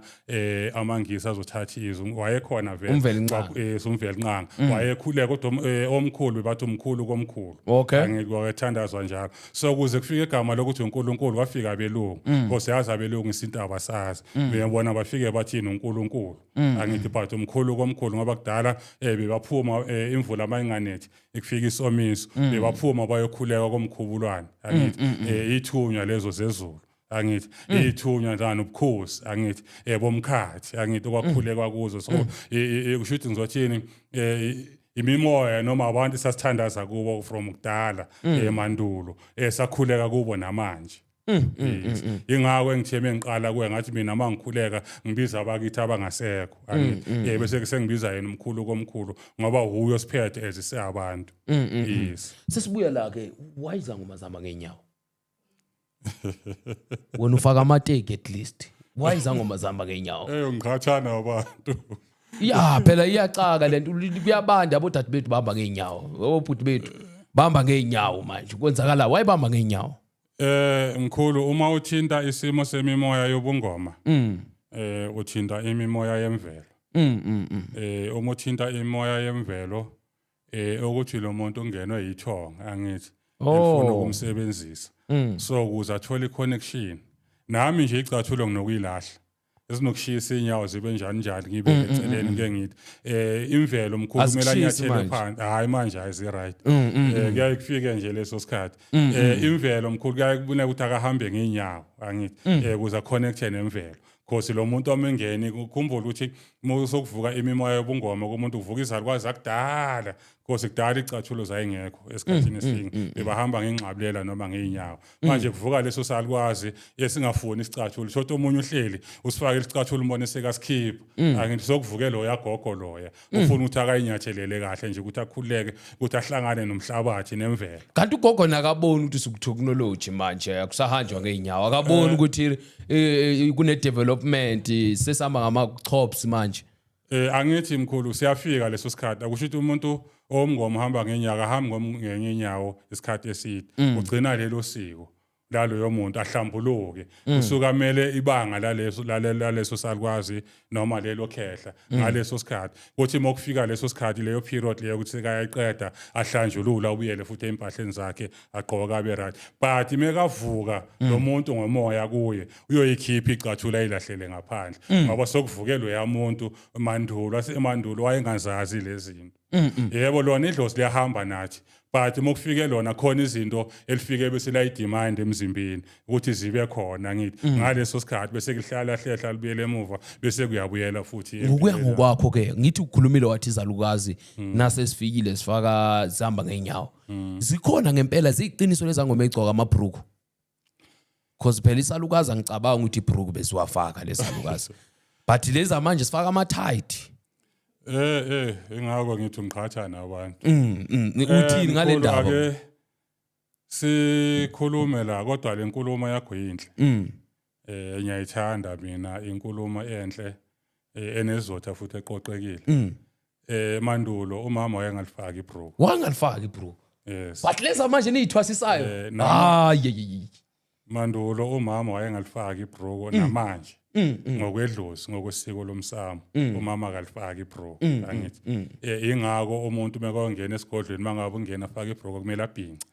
amaNgisi azothatha izwe, wayekhona vele. Umvelinqangi. Umvelinqangi wayekhuleka, kodwa omkhulu bathi umkhulu komkhulu. Angithi kwakethandazwa njalo. So kuze kufike igama lokuthi uNkulunkulu, kwafika abelungu, because yazi abelungu isintu abasazi. Uyabona, bafike bathini? uNkulunkulu, angithi? But umkhulu komkhulu, ngoba kudala bebaphuma, imvula mayinganethi, ikufika isomiso, bebaphuma bayokhuleka komkhubulwane, angithi? Ithunywa lezo zezulu, angithi? Ithunywa njani ubukhosi, angithi, bomkhathi, angithi, okwakhulekwa kuzo. So kusho ukuthi ngizothini, imimoya noma abantu sasithandaza kubo from kudala emandulo, esakhuleka kubo namanje. Yes. Ingakho engithe mengiqala kuye ngathi mina uma ngikhuleka ngibiza abakithi abangasekho, angithi? Bese sengibiza yena umkhulu komkhulu, ngoba huyo siphethe as siyabantu. Yes. Sesibuya la ke, wayizangoma zama ngenyawo. Wena ufaka amateki at least. Wayizangoma zama ngenyawo. Ngiqhathana abantu. Ya, phela iyaxaka lento, kuyabanda, abodade bethu bahamba ngeenyawo, obhuti bethu bahamba ngeenyawo. Manje kwenzakala wayibamba ngeenyawo? Mkhulu, uma uthinta isimo semimoya yobungoma, uthinta imimoya yemvelo. Uma uthinta imimoya yemvelo, ukuthi lo muntu ungenwe yithonga, angithi, efuna ukumsebenzisa. So ukuze athole iconnection, nami nje icathulo nginokuyilahla ezinokushisa inyawo zibe njani njani, ngibe eceleni ngeke ngithi imvelo mkhulu kumele Azikushisi anyathele manje. phansi. Hayi, manje hayi, zi right. Kuyaye kufike nje leso sikhathi, imvelo mkhulu kuyaye kuboneka ukuthi akahambe ngeenyawo, angithi, ukuze aconnecte nemvelo. Cause lo muntu omengeni, ukhumbule ukuthi uma usokuvuka imimoya yobungoma kumuntu, kuvuka izalukwazi zakudala, cause kudala icathulo zayingekho esikhathini esiningi, bebahamba ngengxabulela noma ngey'nyawo. Manje kuvuka leso salukwazi esingafuni isicathulo, shothi omunye uhleli usifake isicathulo, umbone sekasikhipha. Angithi sokuvuke loya gogo loya ufuna ukuthi akayinyathelele kahle nje, ukuthi akhululeke, ukuthi ahlangane nomhlabathi nemvelo. Kanti ugogo nakaboni ukuthi sikutheknoloji manje, akusahanjwa ngey'nyawo, akaboni ukuthi kune-development, sesihamba ngama-chops manje? Angithi mkhulu, siyafika leso sikhathi. Akusho ukuthi umuntu owumngoma uhamba ngenyaka, ahambi ngenyawo isikhathi eside. Ugcina lelo siko laloyo muntu, ahlambuluke, usuka amele ibanga laleso salukwazi noma lelo khehla ngaleso sikhathi. Kuthi uma kufika leso sikhathi, leyo period leyo, ukuthi sekayayiqeda, ahlanjulula, ubuyele futhi ey'mpahleni zakhe, agqoka, abe right. But mekavuka lo muntu ngomoya kuye, uyoyikhipha icathulo, ayilahlele ngaphandle, ngoba sokuvuke loya muntu mandulo. Asemandulo wayengazazi lezi zinto. Yebo, lona idlozi liyahamba nathi, but uma kufike lona, khona izinto elifike bese layi-demand emzimbeni ukuthi zibe khona. Ngithi ngaleso sikhathi bese kuhlala hlehla, libuyele emuva, bese kuyabuyela futhi Ngokuya empilweni. ngokwakho ke, ngithi ukhulumile wathi izalukazi nase sifikile sifaka, sihamba ngeenyawo. Zikhona ngempela, ziyiqiniso lezangoma egcoka amabhruku? Cause phela isalukazi, angicabanga ukuthi ibhruku besiwafaka lesalukazi, but leza manje sifaka ama-tight. Ingakho ngithi ngiqhatha nabantu. Uthini ngale Mkhulu, ndaba? Ake sikhulume la, kodwa le nkulumo yakho yinhle. Ngiyayithanda mina inkulumo enhle, enezotha futhi eqoqekile. Mandulo umama wayengalifaki ibhruku. Wangalifaki ibhruku? Yes. But leza manje niyithwasisayo. Hayi. Mandulo umama wayengalifaki ibhruku, namanje ngokwedlozi, ngokwesiko lomsamo, umama akalifaki ibhruku, angithi? Ingakho umuntu mekongena esigodlweni, mangabe ungena afaka ibhruku, kumele abhince,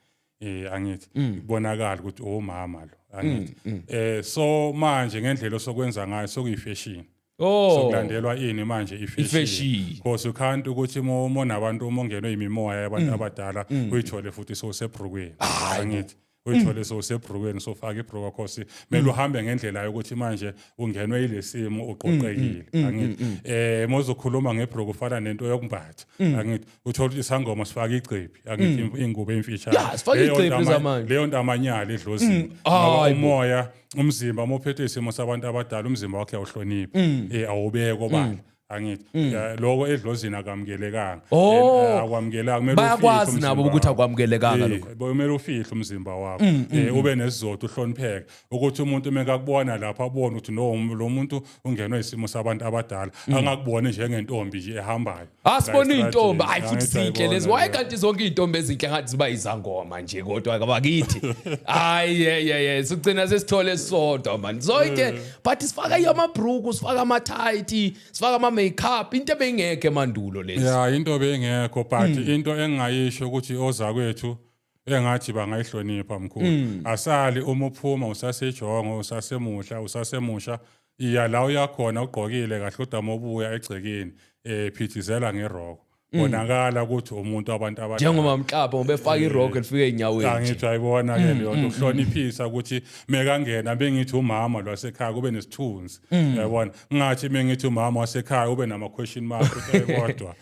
angithi kubonakala ukuthi umama lo, angithi? So manje ngendlela osokwenza ngayo, sokuyifashion. Sokulandelwa ini manje? Ifashion. Ifashion. Because you can't ukuthi mo nabantu, uma ungenwe imimoya yabantu abadala, uyithole futhi sowusebhrukweni, angithi? Uyithole sowusebhrukweni, sofaka ibhruka, cause kumele uhambe ngendlela yokuthi manje ungenwe ilesimo, uqoqekile, angithi? Mozokhuluma ngebhruku, ufana nento yokumbatha, angithi? Uthola ukuthi isangoma sifaka igqephi, angithi? Ingubo emfishane. Ya, sifaka Leyo igqephi nto zamanje. Leyo nto amanyala edlozini, ngoba Hayi bo. umoya, umzimba, uma uphethe isimo sabantu abadala, umzimba wakhe awuhloniphi, awubeki obala, angithi? Ya, lokho edlozini akamukelekanga. Oh. Akwamukelanga, kumele ufihle Bayakwazi umzimba nabo ukuthi wakho. akwamukelekanga lokho. Kumele ufihle umzimba wakho, ube nesizotha, uhlonipheke, ukuthi umuntu mekakubona lapha abone ukuthi no, lo muntu ungenwe isimo sabantu abadala, angakuboni njengentombi nje ehambayo Ah, sibona la iy'ntombi, estradini. hayi futhi Angithi zinhle lezi. ayibona Why leyo. kanti zonke iy'ntombi ezinhle ngathi ziba izangoma nje? Kodwa bakithi, hayi, ye ye ye, sigcina sesithole esisodwa mani zonke. But sifaka amabhruku, sifaka ama-tight, sifaka ama-makeup, into ebeyingekho emandulo lezi. Ya, into beyingekho, but into engingayisho ukuthi ozakwethu engathi bangayihlonipha, mkhulu, asali uma uphuma usasejongo, usasemuhla, usasemusha, iya la uyakhona ugqokile kahle, kodwa uma ubuya egcekeni, phithizela ngeroko, bonakala ukuthi umuntu abantu abadala. Njengoba mhlawumbe ubefaka irokho elifike ey'nyaweni nje. Angithi ayibona ke leyo nto, kuhloniphisa ukuthi mekangena bengithi umama lwasekhaya, kube nesithunzi, uyabona? Ngathi mengithi umama wasekhaya, ube nama question mark ukuthi ayi kodwa,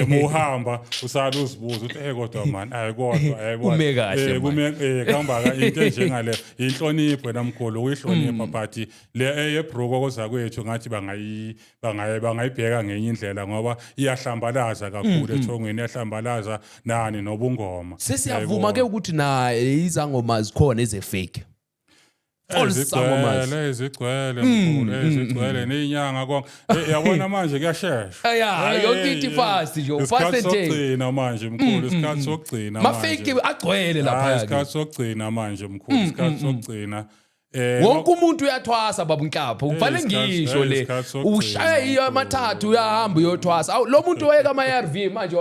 muhamba usala uzibuza ukuthi kodwa man, ayi kodwa, ayibona. Kume kahle, man. Kume kuhamba ka into enjengale, inhlonipho wena mkhulu, uyihlonipha. But le eyebruko kozakwethu ngathi bangayibheka ngenye indlela, ngoba iyahlambalaza kakhulu ethongweni, iyahlambalaza nani nobungoma. Sesiyavuma ke ukuthi na izangoma zikhona eze-fake, false sangomas. Ezigcwele, ezigcwele mkhulu, ezigcwele nezinyanga konke. Yabona manje kuyashesha. Ya, yonke into fast nje, fast Isikhathi and take. sokugcina manje mkhulu, isikhathi sokugcina. Ma-fake agcwele Hayi, lapha. isikhathi sokugcina manje mkhulu, isikhathi sokugcina. Wonke umuntu uyathwasa, baba Nhlapho, kufanele isikhathi ngisho le. isikhathi sokugcina, Ushaya iyo mkhulu. amathathu, uyahamba uyothwasa. Awu, lo muntu wayeka ama-ARV manje,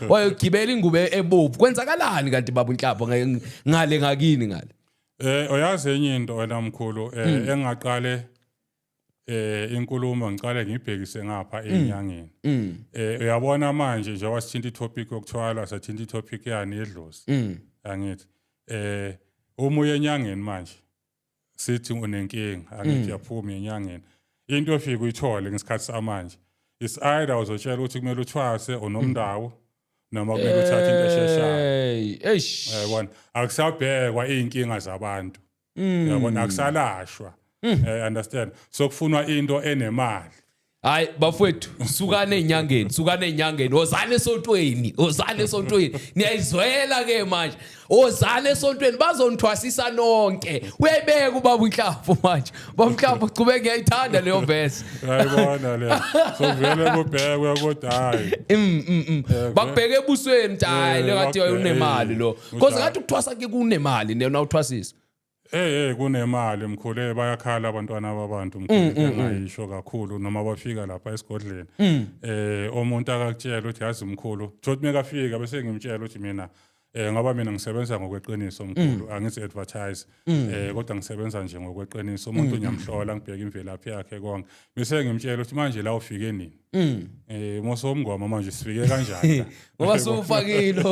wayogibela ingubo ebovu. Kwenzakalani kanti, baba Nhlapho, ngale ngakini ngale? Uyazi enye into wena mkhulu, engaqale inkulumo ngiqale ngibhekise ngapha enyangeni. Uyabona manje njengoba sithinta itopic yokuthwala, sathinta itopic yani yedlozi. Angithi uma uye enyangeni manje, sithi unenkinga, angithi? Uyaphuma enyangeni. Into ofika uyithole ngesikhathi samanje, is either uzotshela ukuthi kumele uthwase onomndawo noma kumele uthathe into esheshayo. Hey, eish. Yabona, akusabhekwa iy'nkinga zabantu, yabona, akusalashwa, understand, so kufunwa into enemali. Hayi bafowethu, sukane enyangeni, sukane enyangeni, ozane esontweni, ozane esontweni. Niyayizwela ke manje. Ozane esontweni, bazonithwasisa nonke. Uyayibeka ubaba uNhlapho manje. Baba uNhlapho, chubeke, ngiyayithanda leyo verse. Uyayibona le, so vele kubhekwe kodwa hayi. Bakubheke ebusweni ukuthi hayi, le ngathi unemali lo. Because ngathi ukuthwasa ke kunemali nena uthwasisa. Hey, kunemali mkhulu, bayakhala abantwana babantu, mkhulu, engayisho kakhulu noma bafika lapha esigodleni. Umuntu akakutshela ukuthi, yazi mkhulu, thothi mekafika bese ngimtshela ukuthi mina, ngoba mina ngisebenza ngokweqiniso, mkhulu, angithi advertise, kodwa ngisebenza nje ngokweqiniso. Umuntu ngiyamhlola, ngibheka imvelaphi yakhe konke, bese ngimtshela ukuthi manje la ufike nini, mosomngoma, manje sifike kanjani la? Ngoba sewufakile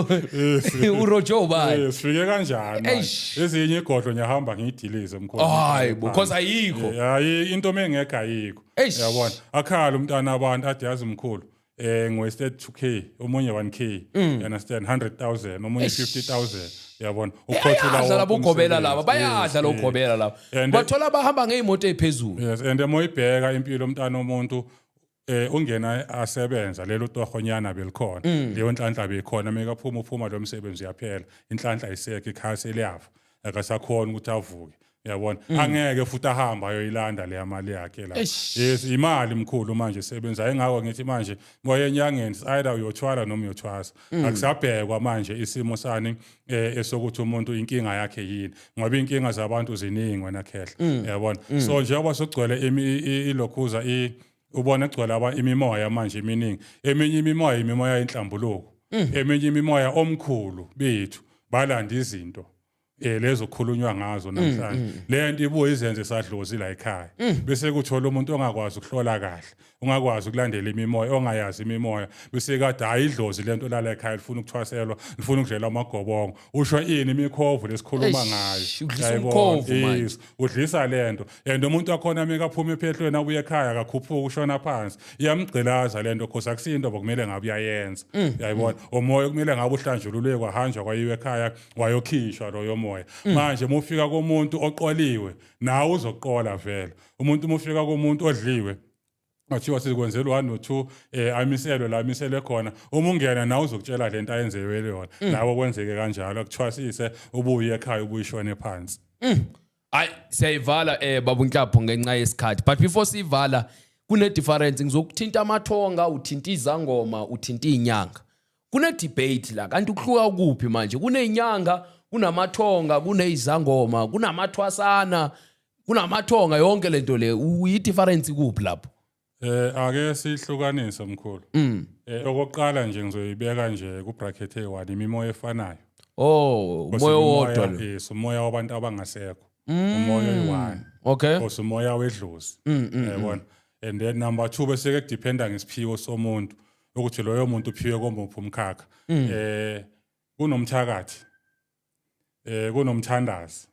uRojo ubani? Sifike kanjani manje? Eish. Ezinye igodlo ngiyahamba ngiyidilize, mkhulu. Hayi bo, because ayikho. Hayi, into mengekho ayikho. Eish. Yabona, akhala umntana abantu athi, yazi mkhulu, ngi-wasted 2K, omunye 1K, you understand, 100,000 omunye, 50,000, yabona, ukhothula Bayadla wonke labo gobela umsebenzi. laba, bayadla lo gobela laba. Bathola bahamba ngeyimoto eziphezulu. Yes, and moyibheka impilo umntana omuntu, ungena asebenza lelo tohonyana belikhona, leyo nhlanhla beyikhona, mekaphuma uphuma lo msebenzi uyaphela, inhlanhla isekho, ikhasi liyafa, akasakhona ukuthi avuke, uyabona, angeke futhi ahamba ayoyilanda leya mali yakhe la. Eish. Yes, imali mkhulu manje sebenza, ingakho ngithi manje moya enyangeni, either uyothwala noma uyothwasa. Akusabhekwa manje isimo sani, esokuthi umuntu inkinga yakhe yini, ngoba inkinga zabantu ziningi wena khehla, yabona. So njengoba sokugcwele ilokhuza ubona kugcwele imimoya manje eminingi, eminye imimoya imimoya yenhlambuluko, eminye imimoya omkhulu bethu balanda izinto lezo kukhulunywa ngazo namhlanje. Le nto ibuye izenze sadlozi la ekhaya, bese kuthola umuntu ongakwazi ukuhlola kahle, ungakwazi ukulandela imimoya, ongayazi imimoya, bese kade hayi, idlozi lento lala ekhaya lifuna ukuthwaselwa, lifuna ukudlela amagobongo, usho ini, imikhovu lesikhuluma Eish, ngayo. udlisa Uyayibona? umkhovu manje. Yes, udlisa lento, and umuntu wakhona mekaphuma ephehlweni abuye ekhaya akakhuphuka, ushona phansi, iyamgqilaza lento, cause akusinto bokumele ngabe uyayenza, uyayibona. Umoya kumele ngabe uhlanjululwe, kwahanjwa kwayiwe ekhaya wayokhishwa loyo moya. Manje uma ufika komuntu oqoliwe, nawe uzoqola vele. Umuntu uma ufika komuntu odliwe, kwathiwa sikwenzela u-1 no-2, amiselwe la amiselwe khona, uma ungena nawe uzokutshela lento ayenzewe yona, nawe kwenzeke kanjalo, akuthwasise, ubuye ekhaya ubuye ishone phansi. Hayi, siyayivala baba uNhlapho ngenxa yesikhathi, but before siyivala kune difference. Ngizokuthinta amathonga, uthinta izangoma, uthinta izinyanga. Kune debate la, kanti ukuhluka kuphi manje? Kunezinyanga, kunamathonga, kunezangoma, kunamathwasana, kunamathonga, yonke lento le, uyi difference kuphi lapho? Ake sihlukanise, mkhulu. Okokuqala nje ngizoyibeka nje ku bracket eyi1, imimoya efanayo. Oh, umoya owodwa lo. Yes, umoya wabantu abangasekho. Umoya oyi1. Because umoya wedlozi. Yabona. And then number 2, bese ke kudependa ngesiphiwo somuntu ukuthi loyo muntu uphiwe komuphi umkhakha. Kunomthakathi. Kunomthandazi.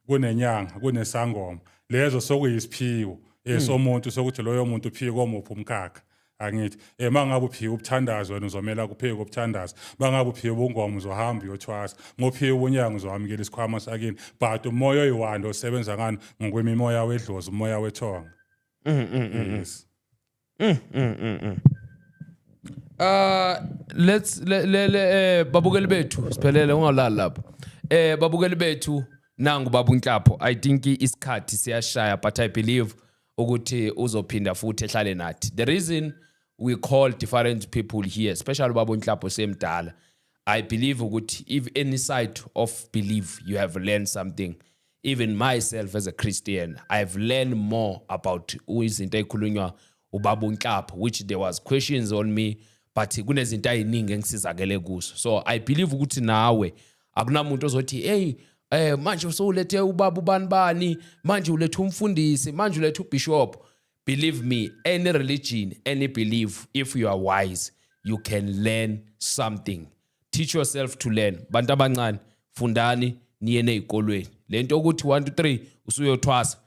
Kunenyanga, kunesangoma. Lezo sokuyisiphiwo esomuntu sokuthi loyo muntu uphiwe komuphi umkhakha. Angithi mangabe uphiwe ubuthandazo, wena uzomela kuphike ubuthandazo. Mangabe uphiwe ubungoma, uzohamba uyothwasa. Ngophiwe ubunyanga, uzohamukela isikhwama sakini, but umoya oyi-one osebenza ngani ngokwemimoya wedlozi, umoya wethonga. Yes. Let's le le le babukeli bethu, siphelele, ungalali lapho. Babukeli bethu, nangu baba uNhlapho. I think isikhathi siyashaya, but I believe ukuthi uzophinda futhi ehlale nathi. The reason we call different people here, especially baba uNhlapho semdala, I believe ukuthi if any side of belief you have learned something. Even myself as a Christian, I've learned more about izinto ezikhulunywa ubaba uNhlapho, which there was questions on me, but kunezinto ayiningi engisizakele kuzo. So I believe ukuthi nawe akunamuntu ozothi, hey, manje usowulethe ubaba ubani bani, manje ulethe umfundisi, manje ulethe ubishop. Believe me, any religion, any belief, if you are wise, you can learn something. Teach yourself to learn. Bantu abancane, fundani, niye nezikolweni. Lento ukuthi 1 2 3 usuyothwasa.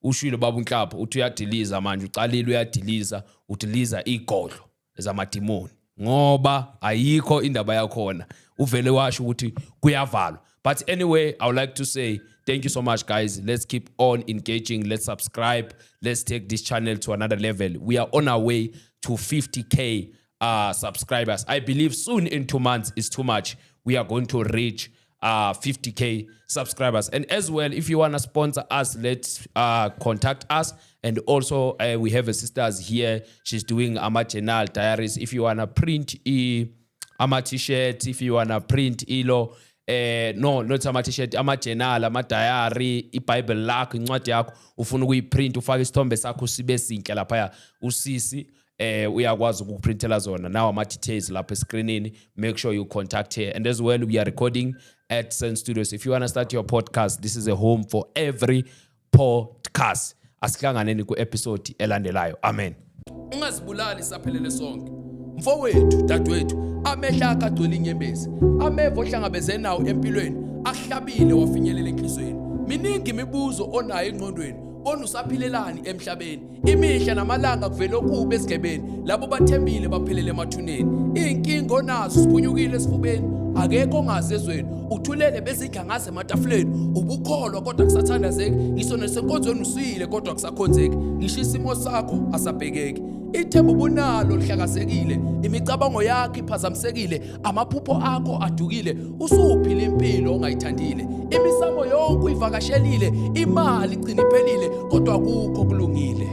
Ushilo baba uNhlapho uthi uyadiliza manje, ucalile uyadiliza, udiliza igodlo zamadimoni ngoba ayikho indaba yakhona. Uvele washo ukuthi kuyavalwa. But anyway, I would like to say thank you so much, guys. Let's keep on engaging. Let's subscribe. Let's take this channel to another level. We are on our way to 50K subscribers. I believe soon, in 2 months is too much, we are going to reach 50K subscribers. And as well, if you want to sponsor us, let's contact us. And also, we have a sisters here. She's doing ama-journal diaries. If you want to print ama t-shirt, if you want to print ilo, no, not ama t-shirt, ama journal, ama diary, iBible lakho, incwadi yakho ufuna ukuyiprint, ufake isithombe sakho sibe sinhle lapha, usisi uyakwazi ukukuprintela zona. Now ama details lapha escreenini. Make sure you contact her. And as well, we are recording at Sen Studios. If you want to start your podcast, this is a home for every podcast. Asihlanganeni ku episode elandelayo. Amen. Ungazibulali, saphelele sonke. Mfowethu, dadewethu, amehlo akho agcwele inyembezi, ameva ohlangabeze nawo empilweni akuhlabile wafinyelela enhliziyweni. Miningi imibuzo onayo engqondweni, bona usaphilelani emhlabeni? Imihla namalanga kuvele okubi esigebeni, labo bathembile baphelele emathuneni. Iy'nkinga onazo siphunyukile esifubeni, akekho ongazi ezweni, uthulele bezidla ngaze ematafuleni. Ubukholwa kodwa kusathandazeki, ngisho nasenkonzweni usuyile kodwa kusakhonzeki, ngisho isimo sakho asabhekeki. Ithemba ubunalo lihlakazekile, imicabango yakho iphazamisekile, amaphupho akho adukile, usuphila impilo ongayithandile, imisamo yonke uyivakashelile, imali igcina iphelile, kodwa akukho kulungile.